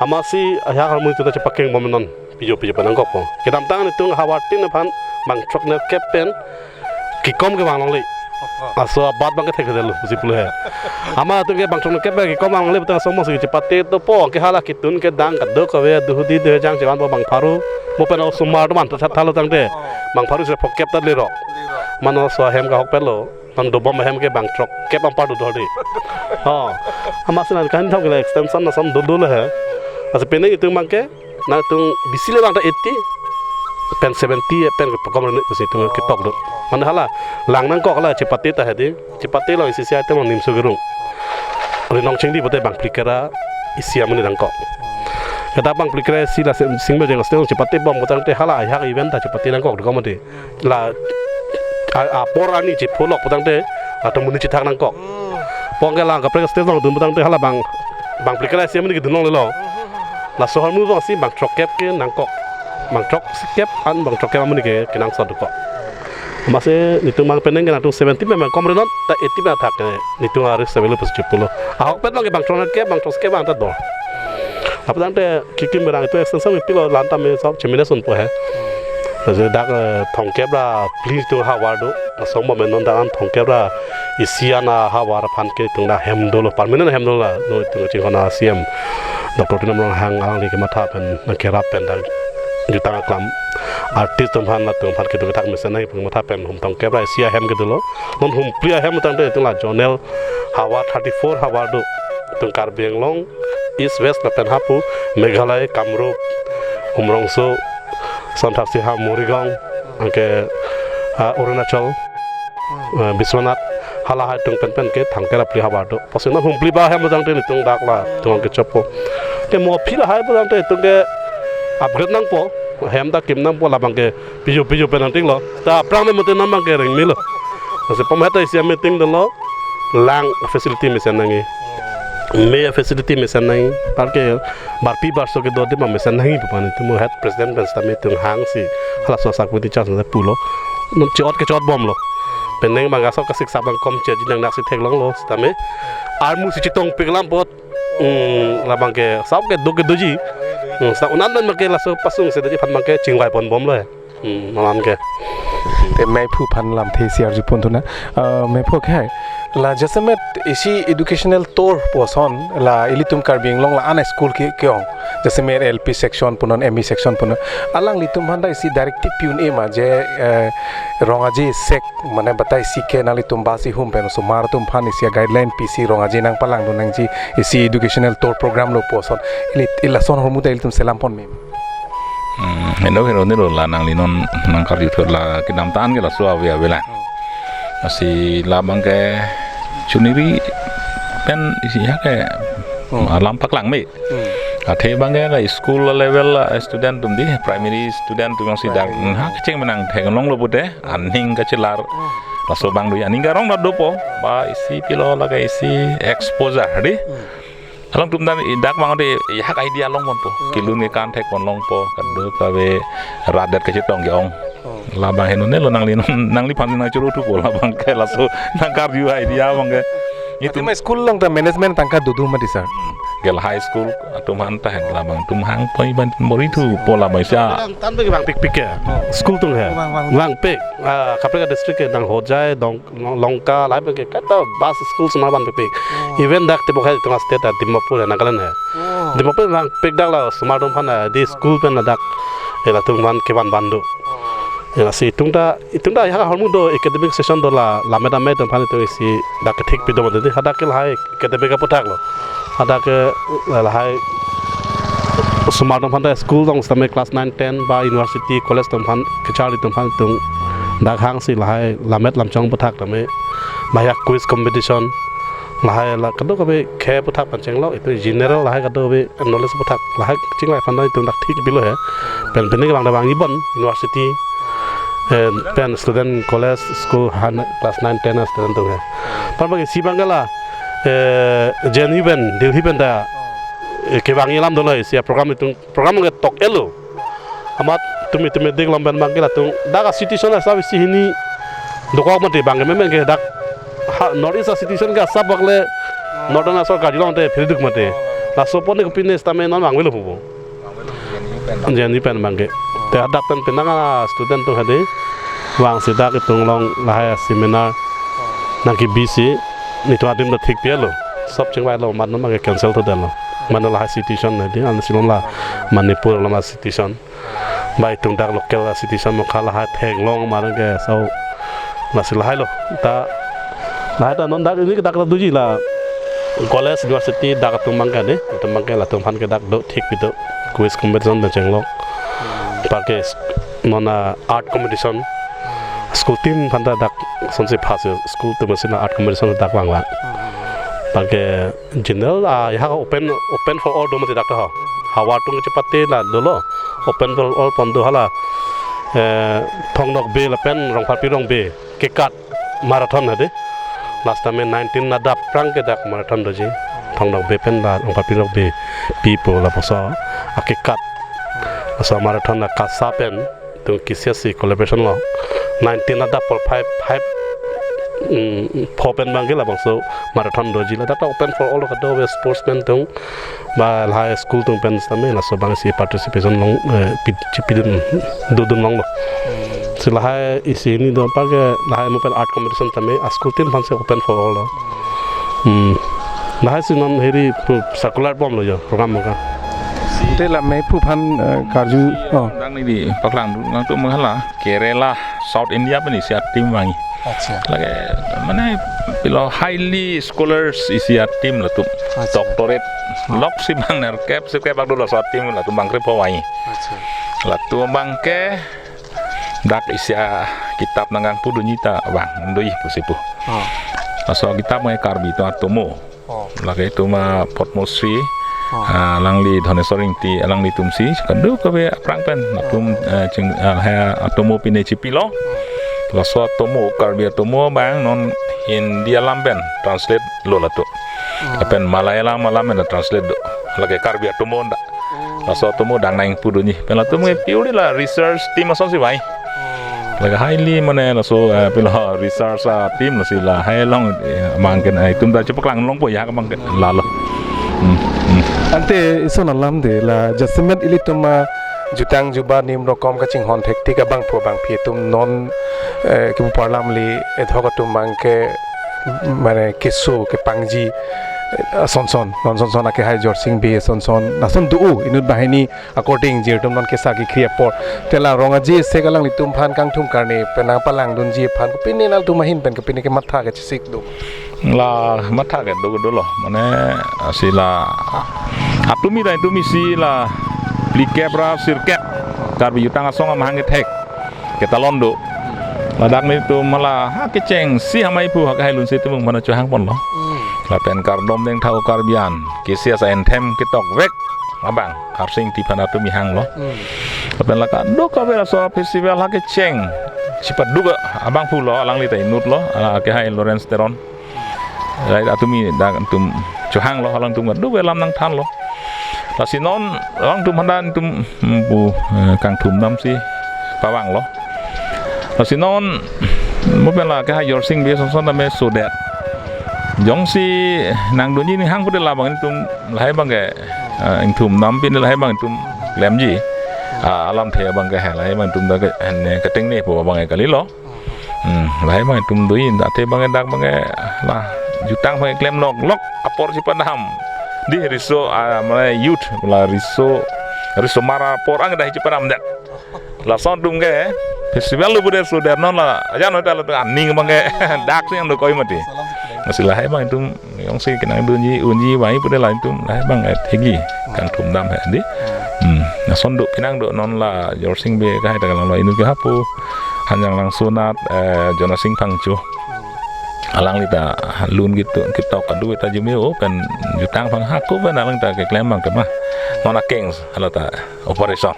Amatsi ahak armu itum ta chepakeng bom non. Pijo pijo pen nangkokpo. Kedamtang itum havartin aphan bang throk nerkep pen kekom kevang longle. Laso abat abang ke thekthedetlo pusi pulo he. Amat atum ke bang throk nerkep pen kekom vang longle putang aso mo si chepate dopo, ke hala ketun kedang kadokave duhudi duhejang chevanpo bang pharo. Mo pen osomar atum an ta chat thalo tangte bang pharo se phokep ta lero. Mane laso ahem ke ahokpetlo. Nang dobom ahem ke bang throkkep anpar do dor di. Oh, amatsi nang kan thong ke extension na son do do le he. Amatsi penang itum abang ke, nangtum bisi le abang ta eighty pen seventy pen kepakom rene pusi itum ketok do. Mane hala lang nangkok hala chepate ta hedi. Chepate lo isi isi itum nimso gerung. Rinong chingdi pute bang phlikra isi amonit nangkok. Kata bang phlikra isi la sing, sing bejeng stel chepate bom putangte hala ahak event ta chepate nangkok do komedi. La a, apor ani chepholok putangte latum amonit chethak nangkok. Pong ke lang kaprek stage along dun putangte hala bang, bang phlikra isi amonit kedun longlelo. Laso ahormu abangsi bang throkkep ke nangkok. Bang throkkep an bang throkkep amonit ke kenangsot dokok. Amatsi netum abang penang ke nangtum seventy pen bang kom renon ta eighty pen athak ke netum aris seven lo pus chepolo. Ahokpet abang ke bang throkkep, bang throkkep abang ta dor. Aputangte kekim berang itum extension pilo, la-an tame sok chemine sunpo he. Laso dak, eh, thomkep ra phli itum havar do. Laso angbong me non dak an thomkep ra isi an ahavar aphan ke itum dak hem dolo, permanent hem dolo la. Non itum kachinghon a C M Doctor Tuliram Ronghang alangli kematha pen nangkerap pen dak jutang aklam artist atum aphan, latum aphan kedo kethak mesen nangji pu kematha pen hum thomkep ra isi ahem kedo lo. Non hum phli ahem tangte itum la zonal havar thirty-four havar do. Itum Karbi Anglong East, West lapen hapu Meghalaya, Kamrup, Umrongso, son thaksi ha Morigaon, anke, ah, Arunachal, ah, Biswanath, hala hai atum pen pen ke thomkep ra phli havar do. Pusi non hum phli ba hem tangte netum dak latum kechoppo. Te mo phli lahai putangte itum ke upgrade nangpo, hem ta kim nangpo, labang ke pijo pijo pen nangtinglo. Ta aphrang me mate non abang ke rengmilo. Lasi pom heta isi meeting dolo. Lang facility mesen nangji. Me facility mesen nangji. Parke barpi barso kedo adim mesen nangji pu pani itum head president pen sitame itum hangsi halaso asak pudi chance pulo. Non chot ke chot bomlo. Penang abang asok kasik sap abang kom cheji nang naksi theklonglo sitame. Armu si chetongpik alam apot. Hmm, labang ke sap ke do ke doji. Hmm, sap unan man ke laso pasung se doji aphan abang ke chingvai ponbomlo he. Hmm, malam ke. Te mephu aphan lamthe isi arju pon thu na. Ah, mephu ke hai. La jasemet isi educational tour puson la ilitum Karbi Anglong la ana school ke ke-ong. Jasemet L P section punon, M E section punon. Alanglitum aphan ta isi directive pi-un-e ma je, eh, rong aje sek mane batai isi ke nanglitum basi hum pen osomar atum aphan isi guideline pisi rong aje nangpalangdun nangji isi educational tour program lo puson. Ili, ila ason ahormu ta ilitum selam pon me. Hmm, heno heno ni lo la nangli non nangkarju thot la kedamtang ke laso ave ave la. Lasi labang ke chuniri pen isi ya ke Hmm. alam paklang me. Hmm. Athe abang ke la school level la student atum di, primary student atum si dak Primary. ha kecheng menang theklonglo pute, aning kachelar. Laso abang do aning karong na dopo, ba isi pilo la ke isi exposure di. Hmm. Alangtum dan idak abang de ihak idea longponpo. Hmm. Kelun ke kan thekpon longpo, kadokave rat det kachetong ke-ong. Oh. Labang heno ne lo nangli non, nangliphan nangchoro thupo labang ke laso nangkarju idea abang ke. Itum Athema school along ta management tangka dodo mati sir. Ke la high school atum aphan ta hen labang atum hang poi ban mori thupo labang sia. Tan pe vangpikpik ke. Oh. School atum he. Oh, vang, vang. Vangpik. Ah, kaprek a district ke nang Hojai, Dong, Long-, Longka, lahai pen ke kata bus school osomar vanpikpik. Oh. Even dak Tiprasa atum state a Dimapur he, Nagaland he. Oh. Dimapur vangpik dak la osomar atum aphan a di school pen ladak. Elatum aphan kevan van do. Oh. Ya, si itum ta, itum ta ya ahormu do academic session do la, lammet amen atum aphan itum isi dak kethik pido mati di, hadak ke lahai academic aputhak lo. Hadak ke lahai osomar atum aphan ta school along sitame class nine, ten ba university, college atum aphan kacharli atum aphan itum dak hang si lahai lammet lamchong aputhak tame, lahai quiz competition, lahai la kadokave khei aputhak pen chenglo, itum general lahai kadokave knowledge aputhak lahai chingvai aphan ta itum dak thik pilo he. Pen pini abang ta vang ibon university, eh, pen student college school han class nine, ten a student atum he. Pen abang isi abang ke la, eh, J N U pen, Delhi pen ta, eh, kevang alam dolo he, isi a program itum, program ke tok-et lo. Amat tumi tumi dik lom pen abang ke latum dak a situation asap isi hini dokok mati abang ke, meme ke dak ha, North East a situation ke asap bak le Northern asor karjulong te phiri duk mati. Laso pon ke pine sitame non vangvelo pupo. J N U pen abang ke. Te hadak pen penang a student atum hadi vang si dak itum along lahai seminar nangkebi si netum adim ta thik pilo. Sop chingvai lo, mane abang ke cancel to delo. Mane lahai situation hadi, an silom la Manipur along a situation. Ba itum dak local a situation mokha lahai theklong marang ke so lasi lahai lo. Ta lahai ta non dak ili dak ta doji la college, university dak atum abang ke ne, atum abang ke latum aphan ke dak do thik pido. Quiz competition ta chenglo. Pake s-, non a art competition. School tin aphan ta dak sonsi pass yo. School atum si na art competition dak vang vang. Pake general, ah, ya open, open for all do mati dak ta ho. Havar atum kechepate la dolo. Open for all pon do hala. Eh, Thong Nokbe lapen Rongpharpi Rongbe kekat marathon hadi. Last time nineteen adap aphrang ke dak marathon doji. Thong Nokbe pen la Rongpharpi Nokbe pipo lapuson akekat. Laso marathon la KASA pen itum K C S C collaboration lo. Nineteen adap apor five, five, mm, four pen abang ke labangso marathon doji, la dak ta open for all kadokave sportsman atum ba lahai school atum pen sitame laso abang si participation long, eh, pi-, chipidun dodun longlo. Si lahai isi hini do apar ke lahai mo pen art competition tame a school tin aphan si open for all lo. Hmm. Lahai si non heri pu circular bomlo yo program mo ka. Te la mephu aphan, eh, karju. Oh. Dang ni di paklang du nang tu menghala Kerala, South India pen isi a team vangji. Acha. Lake mane pilo highly scholars isi a team latum. Acha. Doctorate. Oh. Lok si abang nerkep sirkep bak do laso a team latum abang krepho vangji. Acha. Latum abang ke dak isi a kitap nangkangpu dunji ta vang doji pusi pu. Oh. Laso kitap ngai Karbi atum atomo. Oh. Lake itum a Padma Shri, oh, ah, alangli Dhaneswar Engti, alanglitum si kadokave aphrang pen latum, oh, eh, ching, ah, ha atomo pine chipilo. Oh. Laso atomo, Karbi atomo abang non Hindi alam pen translate lo latum. Oh. Lapen Malayalam alam pen translate do. Lake Karbi atomo anta. Oh. Laso atomo dang nangpu dunji. Pen latum ke purely la research team ason si vangji. Oh. Lake highly mane laso, eh, pilo research a team lasi lahai along, eh, abang ke, eh, itum ta chepaklang longpo ya abang ke lalo. Hmm, hmm. Ante ison alam de la jasemet ilitum ajutang juba nim rokom kachinghon thektik abangphu abangphi atum non, eh, kipu parlam li edhok atum abang ke mane keso kepangji, eh, asonson, non sonson akehai Jorsing Bey asonson, lason do-o inut banghini according jirtum non kesa kekri apor. Te la Rong Aje Sek alanglitum aphan kangthum karne pen nangpalangdunji aphan kopine nangtum ahin pen kopine kematha kachesik do? La matha ke do dolo. Mane, ah, si la, ah, atum ida atum isi la phlikep ra sirkep Karbi Jutang Asong amahang kethek ketalon do. Ladak nelitum hala ha kechengsi hamai phu ha kahai lunsi tumung mana chohang ponlo. Hmm. Lapen kardom dengthau Karbi an kesi asa entem ketok vek abang Harsing Tipan atum ihang lo. Hmm. Lapen lake do kave laso festival ha kecheng sipat duk abangphu lo, alangli ta inut lo, ala akehai Lawrence Teron. Rai atum ida atum chohang lo, alangtum do ve lam nangthan lo. Lasi non alangtum handa atum, hmm, pu, eh, kangthum damsi pavang lo. Lasi non mo pen la akehai Jorsing Bey asonson tame sodet. Jongsi nangdunji ning hang pute labang itum lahai abang ke, eh, ingthum dam pine lahai abang itum klemji. Ah, alamthe abang ke lahai abang itum ta ke, eh, ne ketengne pu abang ke kalilo. Hmm, lahai abang itum do-i, ante abang ke dak abang ke la jutang abang ke klem lok lok apor si padam. Di riso, ah, mane youth la riso, riso mara apor ang dah si padam det. Lason atum ke festival lo pute sodet non la ajan hotel atum aning abang ke dak si yang dokok mati. Lasi lahai abang itum jongsi kenangdunji unji vai pute la itum lahai abang, eh, thekji kangthum dam he di. Hmm, lason do kenang do non la Jorsing Bey kahai ta kalang lo inut ke hapu Hanjanglangso anat, eh, Jonasing Phangcho. Alangli ta lun gitu ketok kadu ta jumio pen jutang phang hako pen alangli ta keklem abang tema. Non akeng hala ta operation.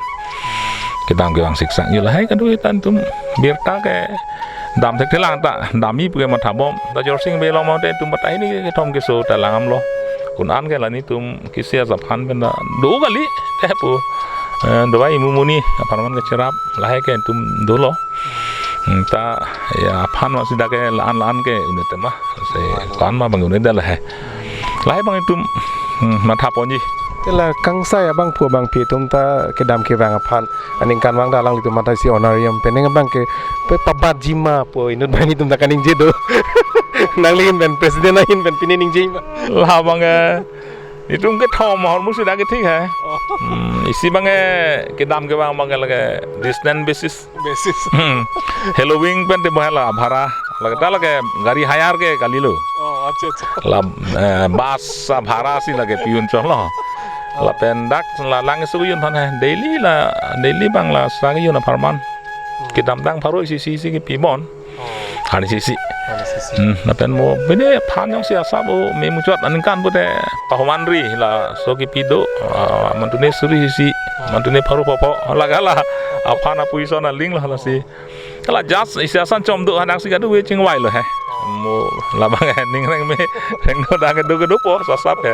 Kedam kevang siksak yo lahai kadu ta itum birta kedam thekthelang ta damji pu ke matha bom. Ta Jorsing Bey along mate itum batai ni kethom keso ta langdamlo. Kun an ke la nelitum kesi asa aphan pen ta do kali te pu. Eh, dawai imu muni apharman kecherap lahai ke itum dolo. Hmm, ta ya aphan masi dak ke la-an la-an ke un-e tema. Se ko-an ma abang un-e det lahai. Lahai abang itum, hmm, matha ponji. Te la kangsai abangphu abangphi atum ta kedam kevang aphan aningkanvang ta alanglitum matha si honorarium penang abang ke pe pabatji ma pu inut banghini atum ta kaningje do. Nangli ahin pen president ahin pen pine ningje ma? La abang ke itum kethom ahormu si dak ke thik hai. Oh. Hmm, isi abang ke kedam kevang abang ke lake distance basis. Basis. Hmm. Halloween pen te bahai la bhara. Lake ta lake gari hire ke kalilo. Oh, acha, acha. La, eh, bus abhara si lake pi-un chotlo. Oh. Lapen dak la lang isu un than hai. Daily la, daily abang la sa un apharman. Hmm. Kedamtang pharo isi isi isi kepi bon. Oh. Hari isi isi. Hari isi isi. Hmm, lapen mo pine aphan jongsi asap o memuchot aningkan pute pahuman ri laso kepi do, ah, mantune suri isi isi, hmm, mantune pharo pho pho, lake la aphan apuison aling la lasi. Hala just isi asan chom do hadak si kadu we chingvai lo he. Mo labang he ning reng me reng do dak do kedo po sasap he.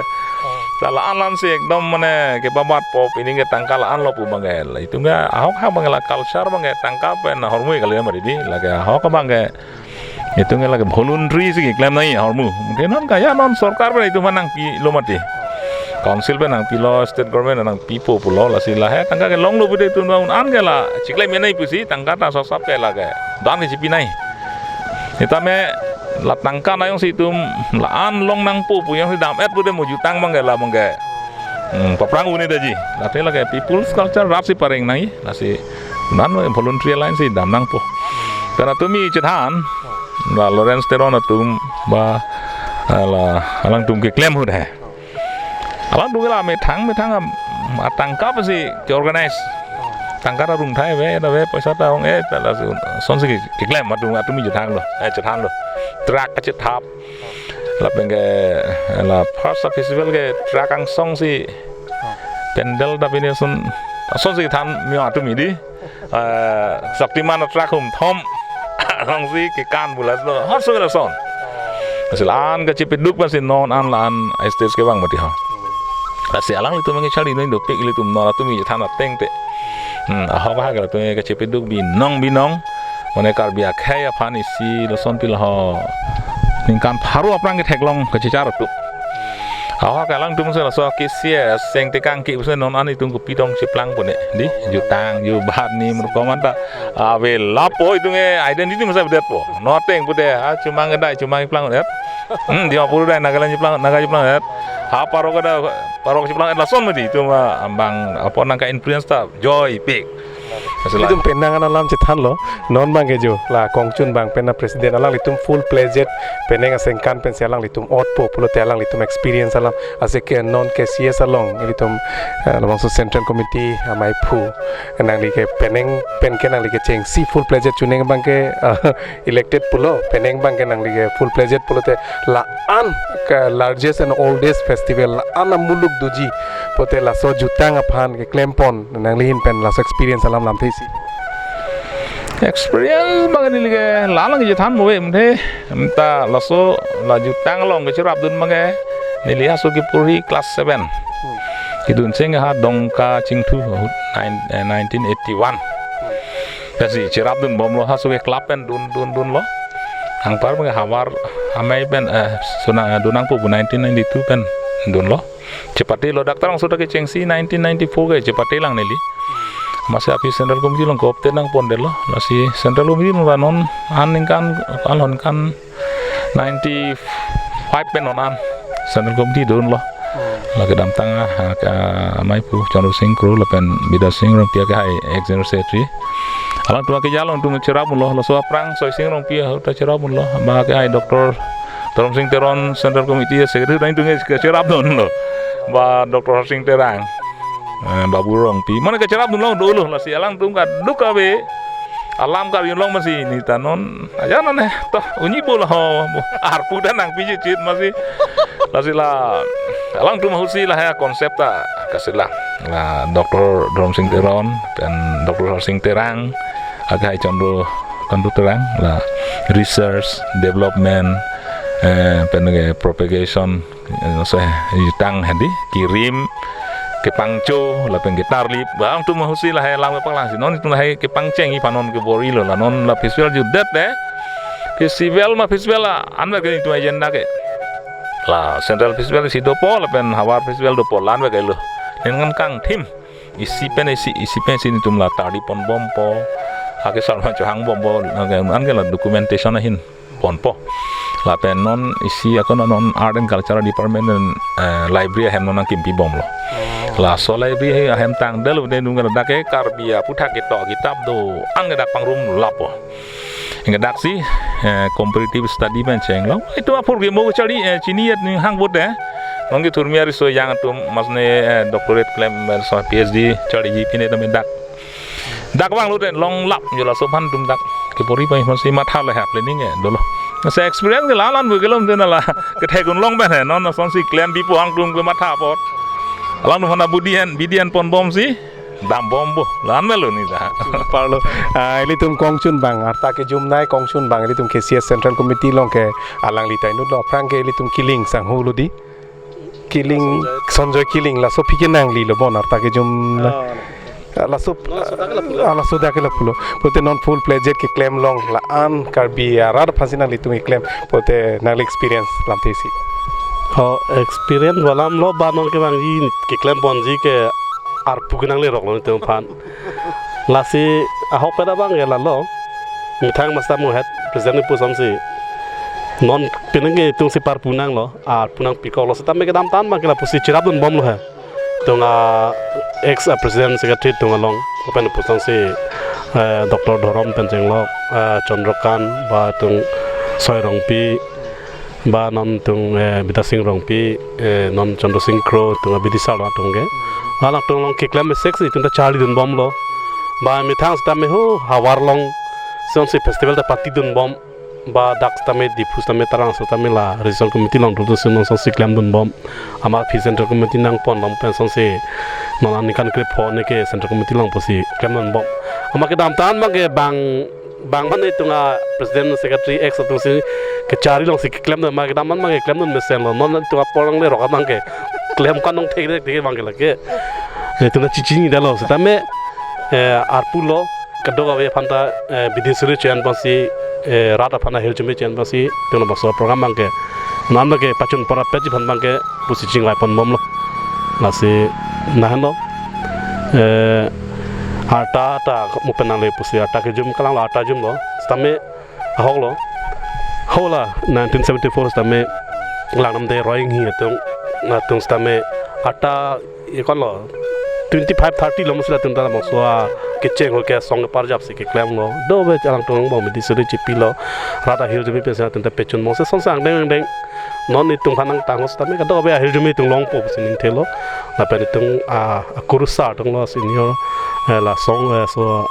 Ta la-an la-an si ekdom mane kepabat po pine ke tangka la-an lo pu abang ke. La itum ke ahok ha abang ke la culture abang ke tangka pen ahormu kali ya mari di. Lake ahok abang ke itum ke lake voluntary si keklem nangji ahormu. Mungkin non kaya non sorkar pen itum nangpilo mati. Council pen nangpilo, state government nangpipo pulo, lasi lahai tangka kelonglo pute itum un an ke la chiklem nangji pusi tangka ta sasap ke lake dan ke chipi nangji. Sitame la tangka nang jongsi itum la-an long nangpo pu jongsi dam-et pute mo jutang abang ke la abang ke. Hmm, paprang un-e detji. Lake lake people's culture rap si pareng nangji. Lasi non voluntary line si dam nangpo. Pen atumi chethan, la Lawrence Teron atum ba, eh, la alangtum keklem ahut he. Alangtum ke la methang methang am, atangka pensi ke-organize. Tangka ta rung thai ave, ta ave, paisa ta ong-e, ta laso, lasonsi ke, keklem atum, atumi chethanlo, eh, chethanlo. Truck kachethap. Lapen ke, la first festival ke truck angsong si pandal ta pine ason, asonsi than mio atumi di. Eh, Shaktiman atruck hum thom. Alongsi kekan bulas lo. Har sung lason. Lasi la-an kachepeduk pensi non an la-an stage kevang mati ho. Lasi alanglitum nangkecharli noi dopik ilitum non atumi chethan ateng te. Hmm, ahok ahak ilitum kachepeduk binong binong. Mane Karbi akhei aphan isi lason pilo ho. Ningkan pharo aphrang ketheklong kachechar atum. Ahok alangtum si laso K C S cheng tekang ke pusi non an itum kopi dong cheplang pone. Di jutang, jubat ni merkomanta. Ave lapo itum ke identity masa bedetpo. Noteng pute ha chumang kedai chumang plang det. Hmm, Dimapur kedai Nagaland cheplang, Naga cheplang det. Ha pharo kedai pharo cheplang det lason mati itum abang apa nangka influence ta joy pik. Ilitum penang an alam chethanlo, non abang ke jo, la Kongchun abang pen a president alanglitum full-fledged penang asengkan pensi alanglitum otpo pulote alanglitum experience alam, ase ke non K C S along, ilitum, eh, labangso Central Committee amei aphu, nangli ke penang pen ke nangli kechengsi full-fledged chuneng abang ke, eh, elected pulo, penang abang ke nangli ke full-fledged pulote la-an ke largest and oldest festival la-an amuluk doji, pote laso jutang aphan keklempon, nangli ahin pen laso experience alam lamthe isi. Experience abang neli ke la lang chethan mo ve mthe, mta laso la jutang along kecherapdun abang ke neli haso kepuri class seven. Kedun cheng ha Dongka Chingthu ahut nine, eh, nineteen eighty-one. Pensi cherapdun bomlo haso ke club pen dun dun dunlo. Anpar abang ke havar amei pen, eh, sona, eh, dun nangpo pu nineteen ninety-two pen dunlo. Chepatelo, doctor angso ta kechengsi nineteen ninety-four ke chepate lang neli. Amatsi aphi Central Committee along ko-opt nangpondetlo. Lasi Central Committee along non an ningkan, alon kan ninety-five pen non an Central Committee dunlo. La kedamtang, ah, ah, amei aphu Chandra Sing Kro lapen Bidya Sing Rongpi akehai ex General Secretary. Alangtum akejalo atum cherapdunlo, laso aphrang Soi Sing Rongpi ahut ta cherapdunlo. Ba akehai Doctor Dharam Sing Teron Central Committee Secretary dan itum ke cherapdunlo. Ba Doctor Harsing Terang, eh, Babu Rongpi. Mane kecherapdunlo dolo, lasi alangtum kaduk ave alam Karbi Anglong amatsi neta non aja nane to unyi bola ho arpu dan nangpi chit masi. Lasi la alangtum ahutsi lahai a-concept ta kasila. La Doctor Dharam Sing Teron pen Doctor Harsing Terang, akehai Chandra Kandu Terang, la research, development, eh, pen ke propagation, eh, so, jutang hadi, kirim, kepangcho, lapen ketarlip, ba alangtum ahutsi lahai alam kepaklangsi. Non itum lahai kepangcheng aphan non kebor-ilo, la non la festival jutdet te. Festival ma festival la-an abang ke itum agenda ke. La Central Festival si dopo, lapen havar festival dopo, la-an abang ke lo. Ningkan kangthim. Isi pen isi, isi pen isi nelitum la tarlip ponbompo. Ake sarma chohang bompo, anke la documentation ahin ponpo. Lapen non isi ako non Art and Culture Department and, eh, library ahem non nangkimpi bomlo. Laso library ahem tangdetlo, nelitum ke ladak ke Karbi aputhak ketok kitap do-an ke dak pangrum lapo. Anke daksi, eh, comparative study pen chenglo. Itum apor ke mo charli, eh, chini yet ni hang bote. Nonke thurmi ariso yang atum amatsi, eh, doctorate klem, eh, so P H D charliji pine tame dak. Dak vanglote longlap jo laso aphan atum dak kepori pai amatsi matha le ha planning eh dolo. Lasi experience ke la-an an bu kelom dena la kethek un long pen he non asonsi klem bipo hang atum ke matha apot. Alangtum aphan abidi an, bidi an ponbomsi dambompo, la-an melo neta. Parlo, ah, ilitum Kongchun abang, arta kejumnei Kongchun abang, ilitum K C S Central Committee along ke alangli ta inutlo, aphrang ke ilitum Killing sangho lo di. Killing, Sanjoy Killing, laso aphi ke nanglilo bon, arta kejum na. Ah, laso, ah, laso dak ke lapulo. Pote non full-fledged keklem long, la-an Karbi arat aphansi nanglitum keklem, pote nangli experience lamthe isi. Ho, experience alam lo ba non kevangji keklem ponji ke arpu ke nanglerok lo nelitum aphan. Lasi ahok pen abang ke lalo. Methang masa mo het president ni pusonsi. Non penang ke itumsi parpu nanglo, arpu nangpikoklo setame kedamtang abang ke lapusi cherapdunbomlo he. Itum a-ex a-president secretary itum along, lapen pusonsi, eh, Doctor Dharam pen chenglok, eh, Chandrakant, ba itum Soi Rongpi, ba non itum, eh, Bidya Sing Rongpi, eh, non Chandra Sing Kro, itum abidi sar atum ke. Alangtum along keklem meseksi itum ta charlidunbomlo. Ba methang setame ho havar along, sonsi festival ta patidunbom. Ba dak setame Diphu setame Tarang setame la Regional Committee along dodun si non asonsi klemdunbom. Amat aphi Central Committee nangponbom pen asonsi non aningkan krepho ne ke Central Committee along pusi klemdunbom. Amat kedamtang abang ke bang, bang mane itum a-president secretary ex atumsi kecharli alongsi keklemdun, amat kedamtang abang ke klemdun mesenlo, non itum apor nanglerok abang ke klem kanong thekthek abang ke lake. Itum ta chechinidetlo setame, eh, arpu lo. kadokave aphan ta, eh, bidi suri chen ponsi, eh, rat aphan ahirjume chen ponsi, tengno bangso program abangke, non abangke pachun pora pet aphan abangke pusi chingvai pon bomlo. Lasi nahenlo, eh, arta ta mo pen nangle pusi arta kejum kalanglo, arta jumlo. Sitame ahoklo. Hala nineteen seventy-four sitame Langnamde Roying Hing atum, atum sitame arta, e, konlo, twenty-five thirty lo musi latum ta labangso akecheng ahut ke asong keparjap si keklemlo. Dove alangtum angbong bidi suri chipilo. Rat ahirjume pensi latum ta pachun bomsi sonsi angdeng angdeng non itum aphan nangtang ahut sitame kadokave ahirjume itum longpo pusi ningthelo. Lapen itum, ah, akurusar atumlo senior, eh, la song, eh, so,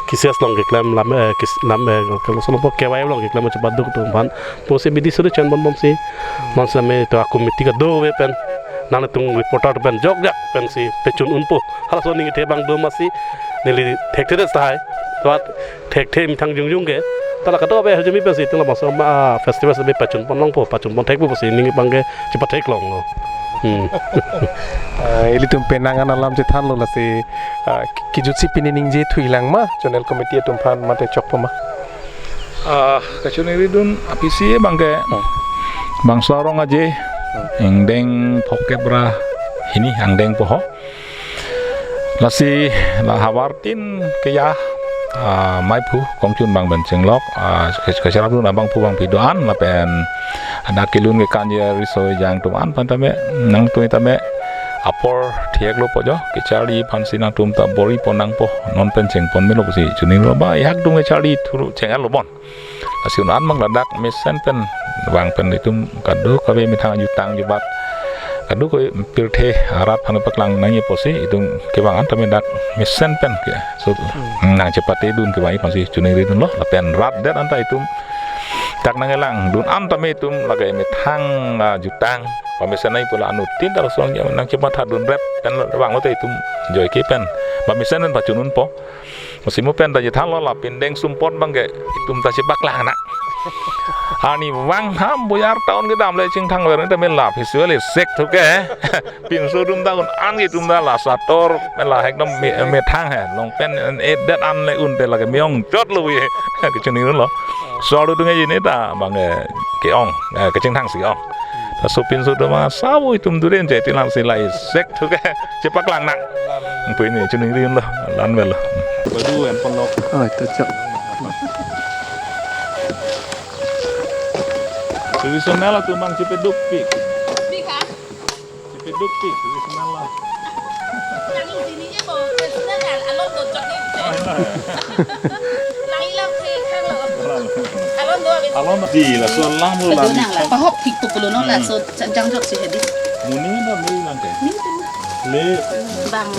KCS along keklem lam, eh, kis-, lam, eh, kelo so along po K Y F along keklem chepaduk atum aphan. Pusi bidi suri chen pon bomsi. Non sitame itum a-committee kadokave pen, nangtum reporter pen jokjak pensi pachun unpo. Halaso aning kethe abang do masi neli thekthe tahai. Tuat thekthe methang jongjong ke. Ta la kadokave ahirjume pensi itum labangso ma, ah, festival sitame pachun pon longpo, pachun pon thekpo pusi ning abangke chepatheklonglo. Hmm. Ah, ilitum penang an alam chethanlo, lasi, ah, ki-, kijutsi pini ningje thuilang ma, zonal committee atum aphan mate chokpo ma? Ah, kachiningridun apisi abangke, hmm, bangso arong aje, hmm, ingdeng phokep ra hini angdeng po ho. Lasi la havartin ke ya, ah, maiphu kongchun abang pen chenglok, ah, ke-, kacharapdun abangphu abangpi do-an lapen adak kelun ke kanje riso ejang atum an aphan tame nangtum tame apor theklo po jo, kecharli aphansi nangtum ta bor-i pon nangpo, non pen cheng pon melo pusi chininglo ba, ihak dung kecharli thuru cheng-etlo bon. Lasi un-an abang ladak mesen pen vang pen itum kadokave methang ajutang jubat, kadokave pirthe arat aphan paklang nangji pusi itum kevang an tame dak mesen pen ke. So, hmm, nangchepatedun kevang aphansi chiningridunlo. Lapen rat det anta itum dak nanglangdun an tame itum lake methang, ah, jutang pamesen nangji pu la anuttin ta lason nangchepathadun rep pen vanglo te itum joike pen pamesen pen pachun unpo. Musi mo pen ta chethanlo, la pindeng sumpot abangke itum ta chepaklang nang. Arnivang ham Boyar town kedam le chingthang ver tame la festival isek thu ke. Pinso atum ta un-an ke itum ta la sator, la ekdom me-, methang he. Long pen edet an le un te lake me-ong chotlo ye. Kachininglo. Sor atum ke ini ta abangke, eh, ke-ong, eh, kachingthang si ong. Ta so pinso atum ma sabo itum duren je tilang si la isek thu ke chepaklang nang. Pu ini chiningri lo, la-an velo. Badu en ponlok. Oh, itu cok. Tradisional atum abang chepaduk pik. Pik ha? Chepaduk pik, tradisional la. Nang ini ye ko, tradisional kan, alon do jok ni. Oh, iya. Lang ilang ke khang lo. Alon do abis. Alon di, laso langlo. Aduh, langlo. Nang la, pahok thik tu pulo non, hmm, laso jang jok si hedi. Muni na muni nang ke? Muni tu. Le. Bang,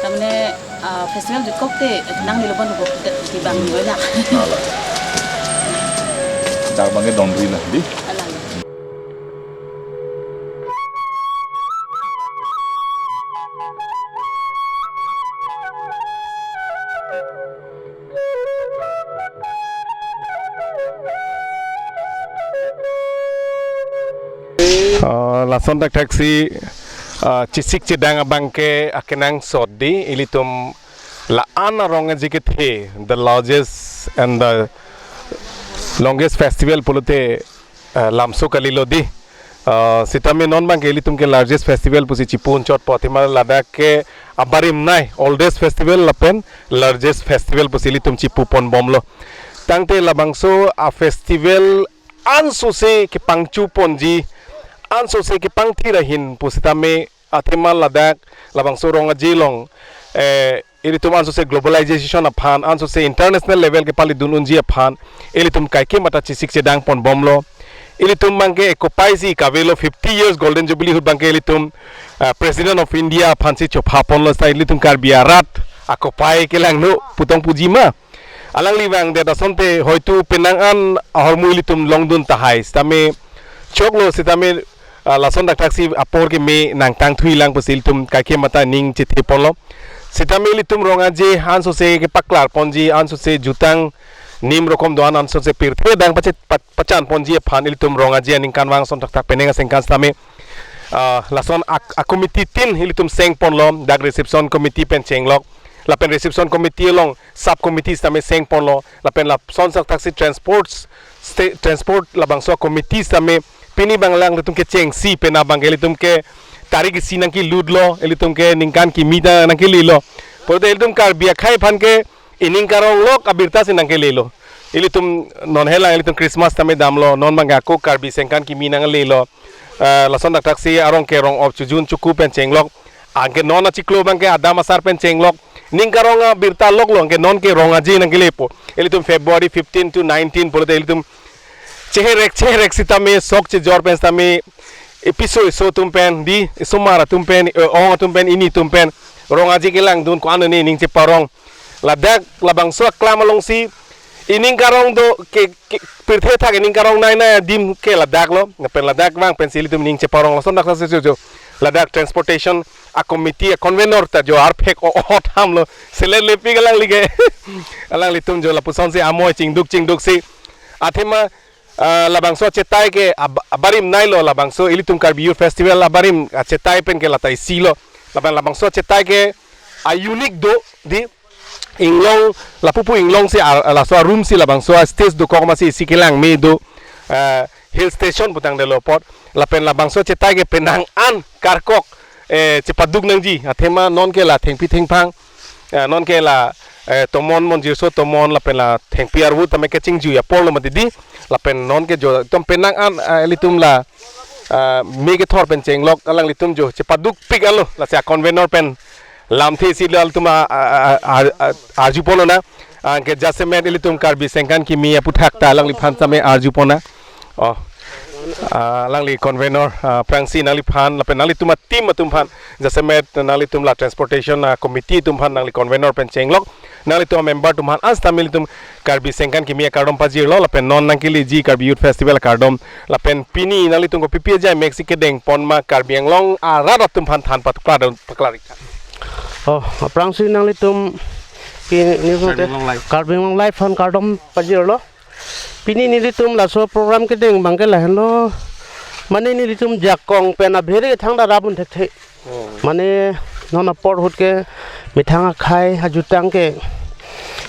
tamne, ah, festival jutkok te, nang nilo bon ko kita ki bang ni wala. Ala. Dak abangke dongri na, di? Ala. Ah, lason thakthak si, ah, chesik chedang abangke akenangsot di, ilitum la-an arong aje kethe, the largest and the longest festival pulote, eh, lamso kalilo di. Eh, sitame non abangke ilitum ke largest festival pusi chipu-un chotpo, athema ladak ke abarim nei oldest festival lapen largest festival pusi ilitum chipu pon bomlo. Tangte labangso a-festival ansose kepangchu ponji, ansose kepangthir ahin pusitame athema ladak labangso rong aje along, eh, ilitum ansose globalization aphan, ansose international level kepalidun unji aphan, ilitum kaikema ta chesik chedang pon bomlo. Ilitum abangke ekopai si kavelo fifty years Golden Jubilee ahut abangke ilitum, ah, President of India aphansi chopha ponlo, sai ilitum Karbi arat akopai kelangno putong puji ma. Alangli vangdet asonte hoitu penang an ahormu ilitum longdun tahai. Sitame choklo sitame, ah, lason thakthak si apor keme nangtang thuilang pusi ilitum kaikema ta ning chethe ponlo. Sitame ilitum rong aje ansose kepaklar ponji, ansose jutang nim rokom do-an, ansose pirthe adang pache-, pa-, pachan ponji aphan ilitum rong aje aningkanvang ason thakthak penang asengkan sitame, ah, lason ak-, a-committee tin ilitum seng ponlo, dak reception committee pen chenglok. lapen reception committee along sub committee sitame sengponlo, lapen lason sak thaksi transport sta-, transport labangso committee sitame pini abang alanglitum kechengsi pen abang ke ilitum ke tarik isi nangkelutlo, ilitum ke ningkan kimi ta nangkelelo. Pulote ilitum Karbi akhei aphan ke ining karong lok abirta si nangkelelo. Ilitum non helang ilitum Christmas tame damlo, non abang ke ako Karbi sengkan kimi nanglelo. Eh, lason dak thaksi arong ke rong op chujun chuku pen chenglok. Anke non achiklo abang ke adam asar pen chenglok. Ning karong abirta loklo, anke non ke Rong Aje nangkelepo. Ilitum February fifteen to nineteen pulote ilitum cheherek cheherek sitame sok chejor pen sitame episo eso atum pen, di, esomar atum pen, eh, ong atum pen, ini atum pen Rong Aje kelangdun ko-an ne ning cheparong. Ladak labangso aklam alongsi ining karong do ke, ke pirthe thak ining karong nai nai adim ke ladaklo. Lapen ladak vang pensi ilitum ning cheparong, lason dak sa se jo. Ladak transportation a committee a convener ta jo arphek o, o thamlo. Selet lepi alangli ke. Alanglitum jo lapusonsi amoi chingduk chingduksi. Athema, ah, labangso chetai ke ab-, abarim nailo, labangso ilitum Karbi Youth Festival abarim, ah, chetai pen ke lata isilo. Lapen labangso chetai ke a unique do, di, inglong, lapu pu inglongsi ar-, laso arum si labangso a stage dokok masi isi kelang me do, eh, hill station putangdetlo apot. Lapen labangso chetai ke penang an karkok, eh, chepaduk nangji. Athema non ke la thengpi thengphang, eh, non ke la, eh, tomon monjirso tomon lapen la thengpi arvu tame kechingjui apor lo mati di. Lapen non ke jo tom penang an, eh, ilitum la, eh, me kethor pen chenglok alanglitum jo chepadukpik alo, lasi a convener pen lamthe isi lo ilitum a, a, a, a, a, arjupon ona. Anke jasemet ilitum Karbi sengkan kimi aputhak ta alangliphan tame arjupon ona. Oh. Ah, alangli convener, ah, aphrangsi nangliphan lapen nanglitum a team atum aphan, jasemet nanglitum la transportation, ah, committee atum aphan, nangli convener pen chenglok, nanglitum a member atum aphan, an sitame ilitum Karbi sengkan kimi akardom pajirlo, lapen non nangkeleji Karbi Youth Festival akardom, lapen pini nanglitum kopipi ajai meksi kedengpon ma Karbi Anglong arat atum aphan than patukla don pakla-ik tha. Oh, aphrangsi nanglitum pini Karbi Anglong Live. Karbi Anglong Live aphan kardom pajirlo. Pini nelitum laso program kedeng abang ke lahenlo. Mane nelitum jakong pen abhere thangta rap un thekthe. Oh. Mane non apor ahut ke methang akhei ajutang ke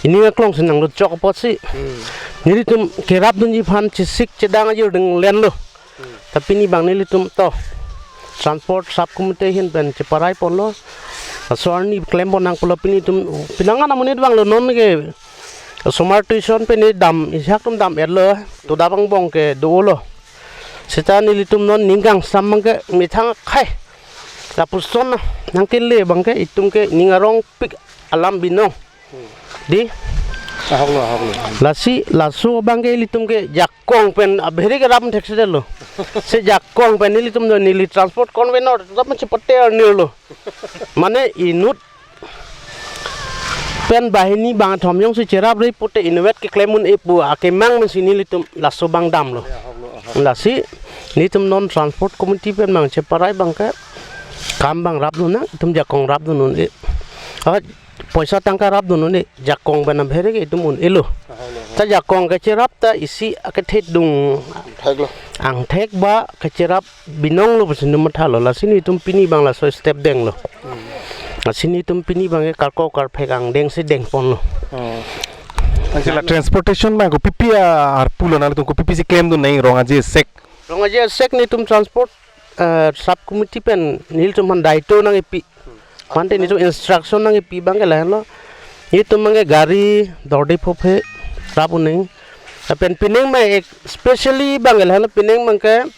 ining aklong si nanglut chok apotsi. Hmm. Nelitum kerapdunji aphan chesik chedang ajir deng lenlo. Hmm. Ta pini abang nelitum to transport sub committee ahin pen cheparai ponlo. Laso arni klempon nang pulo pini atum penang an amonit vanglo non ke. Osomar tuition pen ne dam, isi atum dam-etlo, toda angbong ke dolo. Seta nelitum non ning kangsam abang ke methang akhei. Lapuson nangkele abang ke itum ke ning arongpik alam binong. Di? Ahoklo, ahoklo. Lasi, laso abang ke ilitum ke jakong pen abhere kerap theksedetlo. Se jakong pen nelitum do neli transport convener, tap ma chepate arnirlo. Mane inut pen banghini bangkethom jongsi cherap ri pute inutvet keklem un-e pu akemang pensi nelitum laso abang damlo. Lasi nelitum non transport committee pen abang cheparai abang ke kam abang rapdun nang, itum jakong rapdun un-e. Ah, poisa tangka rapdun un-e, jakong pen abhere ke itum un-elo. Ta jakong kecherap ta isi akethe dung. Theklo. Angthek ba kecherap binonglo pusi nelitum mathalo, lasi nelitum pini abang laso step denglo. Hmm. Lasi nelitum pini abang ke karkok karphek angdeng si dengponlo. Oh. Ansi la transportation abang kopipi a-, arpulo, nanglitum kopipi si klemdun nang Rong Aje sek? Rong Aje sek nelitum transport, eh, sub committee pen nelitum aphan daito nangkepi. Mante nelitum instruction nangkepi abang ke lahenlo. Nelitum abang ke gari dorde phophe rap un-e. Lapen pining abang ek-, specially abang ke lahenlo, pining abang ke,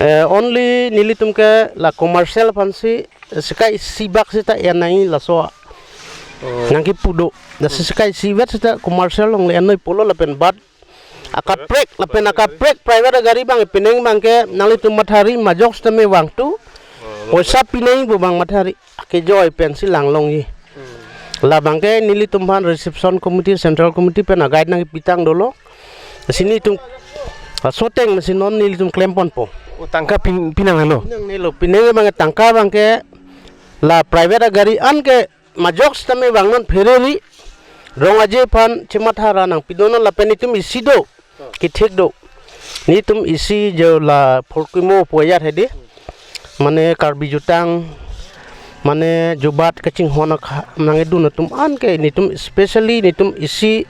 eh, only nelitum ke la commercial aphansi, eh, sika isi bak seta en nangji laso. Oh. Nangkipu do. Lasi sika isivet seta commercial along le ennoi pulo lapen bad akaprek, lapen akaprek private agari abang, pining abang ke nanglitum mathari majok sitame vangtu. Poisa pinangji pu abang mathari. Akejoi pensi langlongji. Hmm. La abang ke nelitum aphan reception committee, central committee pen a-guide nangkepitang dolo. Lasi nelitum, ah, soteng masi non nelitum klemponpo. Oh, tangka pin-, pinangnelo? Pinangnelo. Pining abang ke tangka abang ke la private agari an ke majok sitame vangnon phereri, Rong Aje aphan chematha ra nangpidunnon lapen itum isi do, kethek do. Nelitum isi jo la Phurkimo pu ajat hedi. Mane Karbi jutang, mane jubat kachinghon akha nangkedun atum an ke nelitum, especially nelitum isi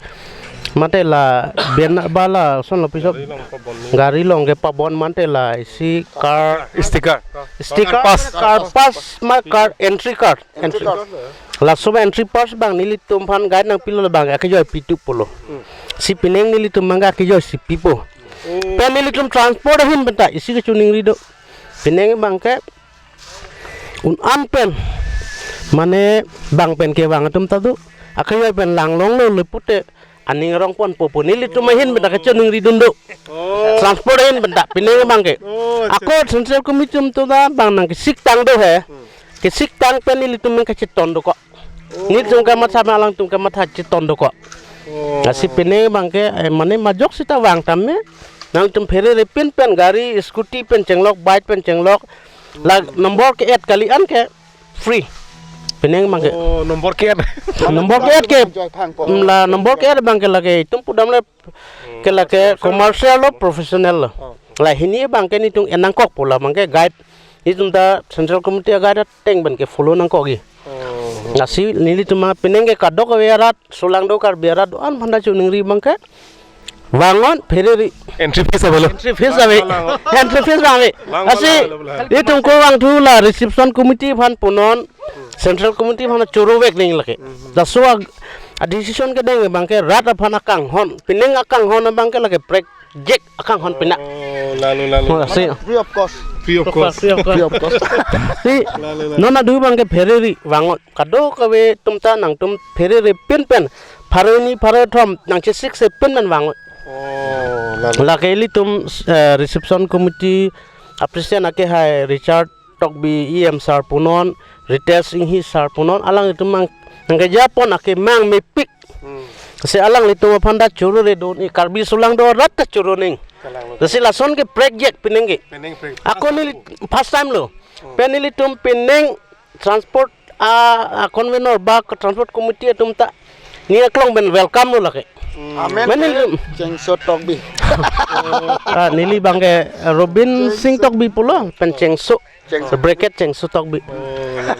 mate la ben bala son lo piso gari long pabon ni. Gari long kepabon mate la isi car Sticker. Sticker, Car pass. Car pass ma car entry card. Entry. Laso entry pass abang nelitum aphan guide nangpilo abang akejoi pitu pulo. Si penang nelitum abang akejoi si pipo. Pen nelitum transport ahin penta isi kachiningri do. Penang abang ke un an pen mane bang pen kevang atum ta do. Akejoi pen lang longlo le pute aning arong ponpo pu nelitum ahin penta kachiningridun do. Transport ahin penta penang abang ke. Ako Central Committee atum ta abang nangkesiktang do he. Kesiktang pen nelitum abang kacheton dokok. Nelitum kamatha ma alangtum kamatha cheton dokok. Lasi penang abang ke, eh, mane majok sita vang tame. Nangtum pherere pin pen gari, scooty pen chenglok, bike pen chenglok. La number ke-et kali an ke free. Penang abang ke. Oh, number ke-et. Number ke-et ke. Joy phang po. Mm, la number ke-et abang ke lake itum pudam le ke lake commercial lo, professional lo. La hini abang ke nelitum enangkok pu la abang ke guide. Nelitum ta Central Committee a-guide ateng pen ke follow nangkok i. Lasi nelitum ma penang ke kadokave arat, Solangdo Karbi arat do-an aphan ta chiningri abang ke. Vangot pherere. Entry fees avelo. Entry fees ave. Entry fees ave. Lang, lang, Lasi lang, lang, lang. Itum ko vangthu la reception committee aphan punon, Central Committee aphan choro vek ning lake. Laso a, a decision kedeng abang ke rat aphan akanghon, penang akanghon abang ke lake project akanghon pina. Oh, lalu, lalu. Oh, si. Free of cost. Free of cost. Free of cost. Free of cost. Si, Lalu, lalu. Non adu abang ke pherere vangot. Kadokave atum ta nangtum pherere pin pen. Pharo ni pharo thom nangchesik se pin pen vangot. Oh, lalu. Lake ilitum, eh, reception committee a-president ake hai Richard Tokbi E M sir punon, Ritesh Enghi sir punon, alanglitum nang, nangkejapon ake mang mepik. Hmm. Si alanglitum aphan ta choro redun i Karbi Solangdo arat ta choro ning. Kalang lo. Lasi lason ke project penang ke. Penang project. Ako neli first time lo. Hmm. Pen nelitum penang transport a, a convenor ba transport committee atum ta ne aklong pen welcome lo lake. Amen. Mane neli Chengso Tokbi. Ah, neli abang ke Robin Singh Tokbi pulo pen Chengso. Chengso. Bracket Chengso Tokbi.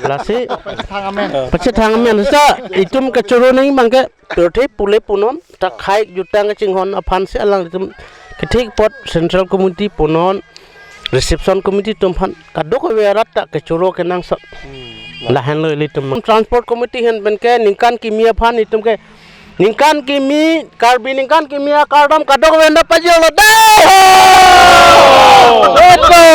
Lasi Pachethang amen. Pachethang amen. Sa itum kachoro ning abang ke pirthe pule punon ta khai jutang kachinghon aphan si alanglitum kethek apot Central Committee punon, reception committee atum aphan kadokave arat ta kachoro kenangsot. Hmm. Lahenlo ilitum. Transport committee ahin pen ke ningkan kimi aphan itum ke ningkan kimi, Karbi ningkan kimi akardom kadokave an ta pajirlo dei. Oh! Opo!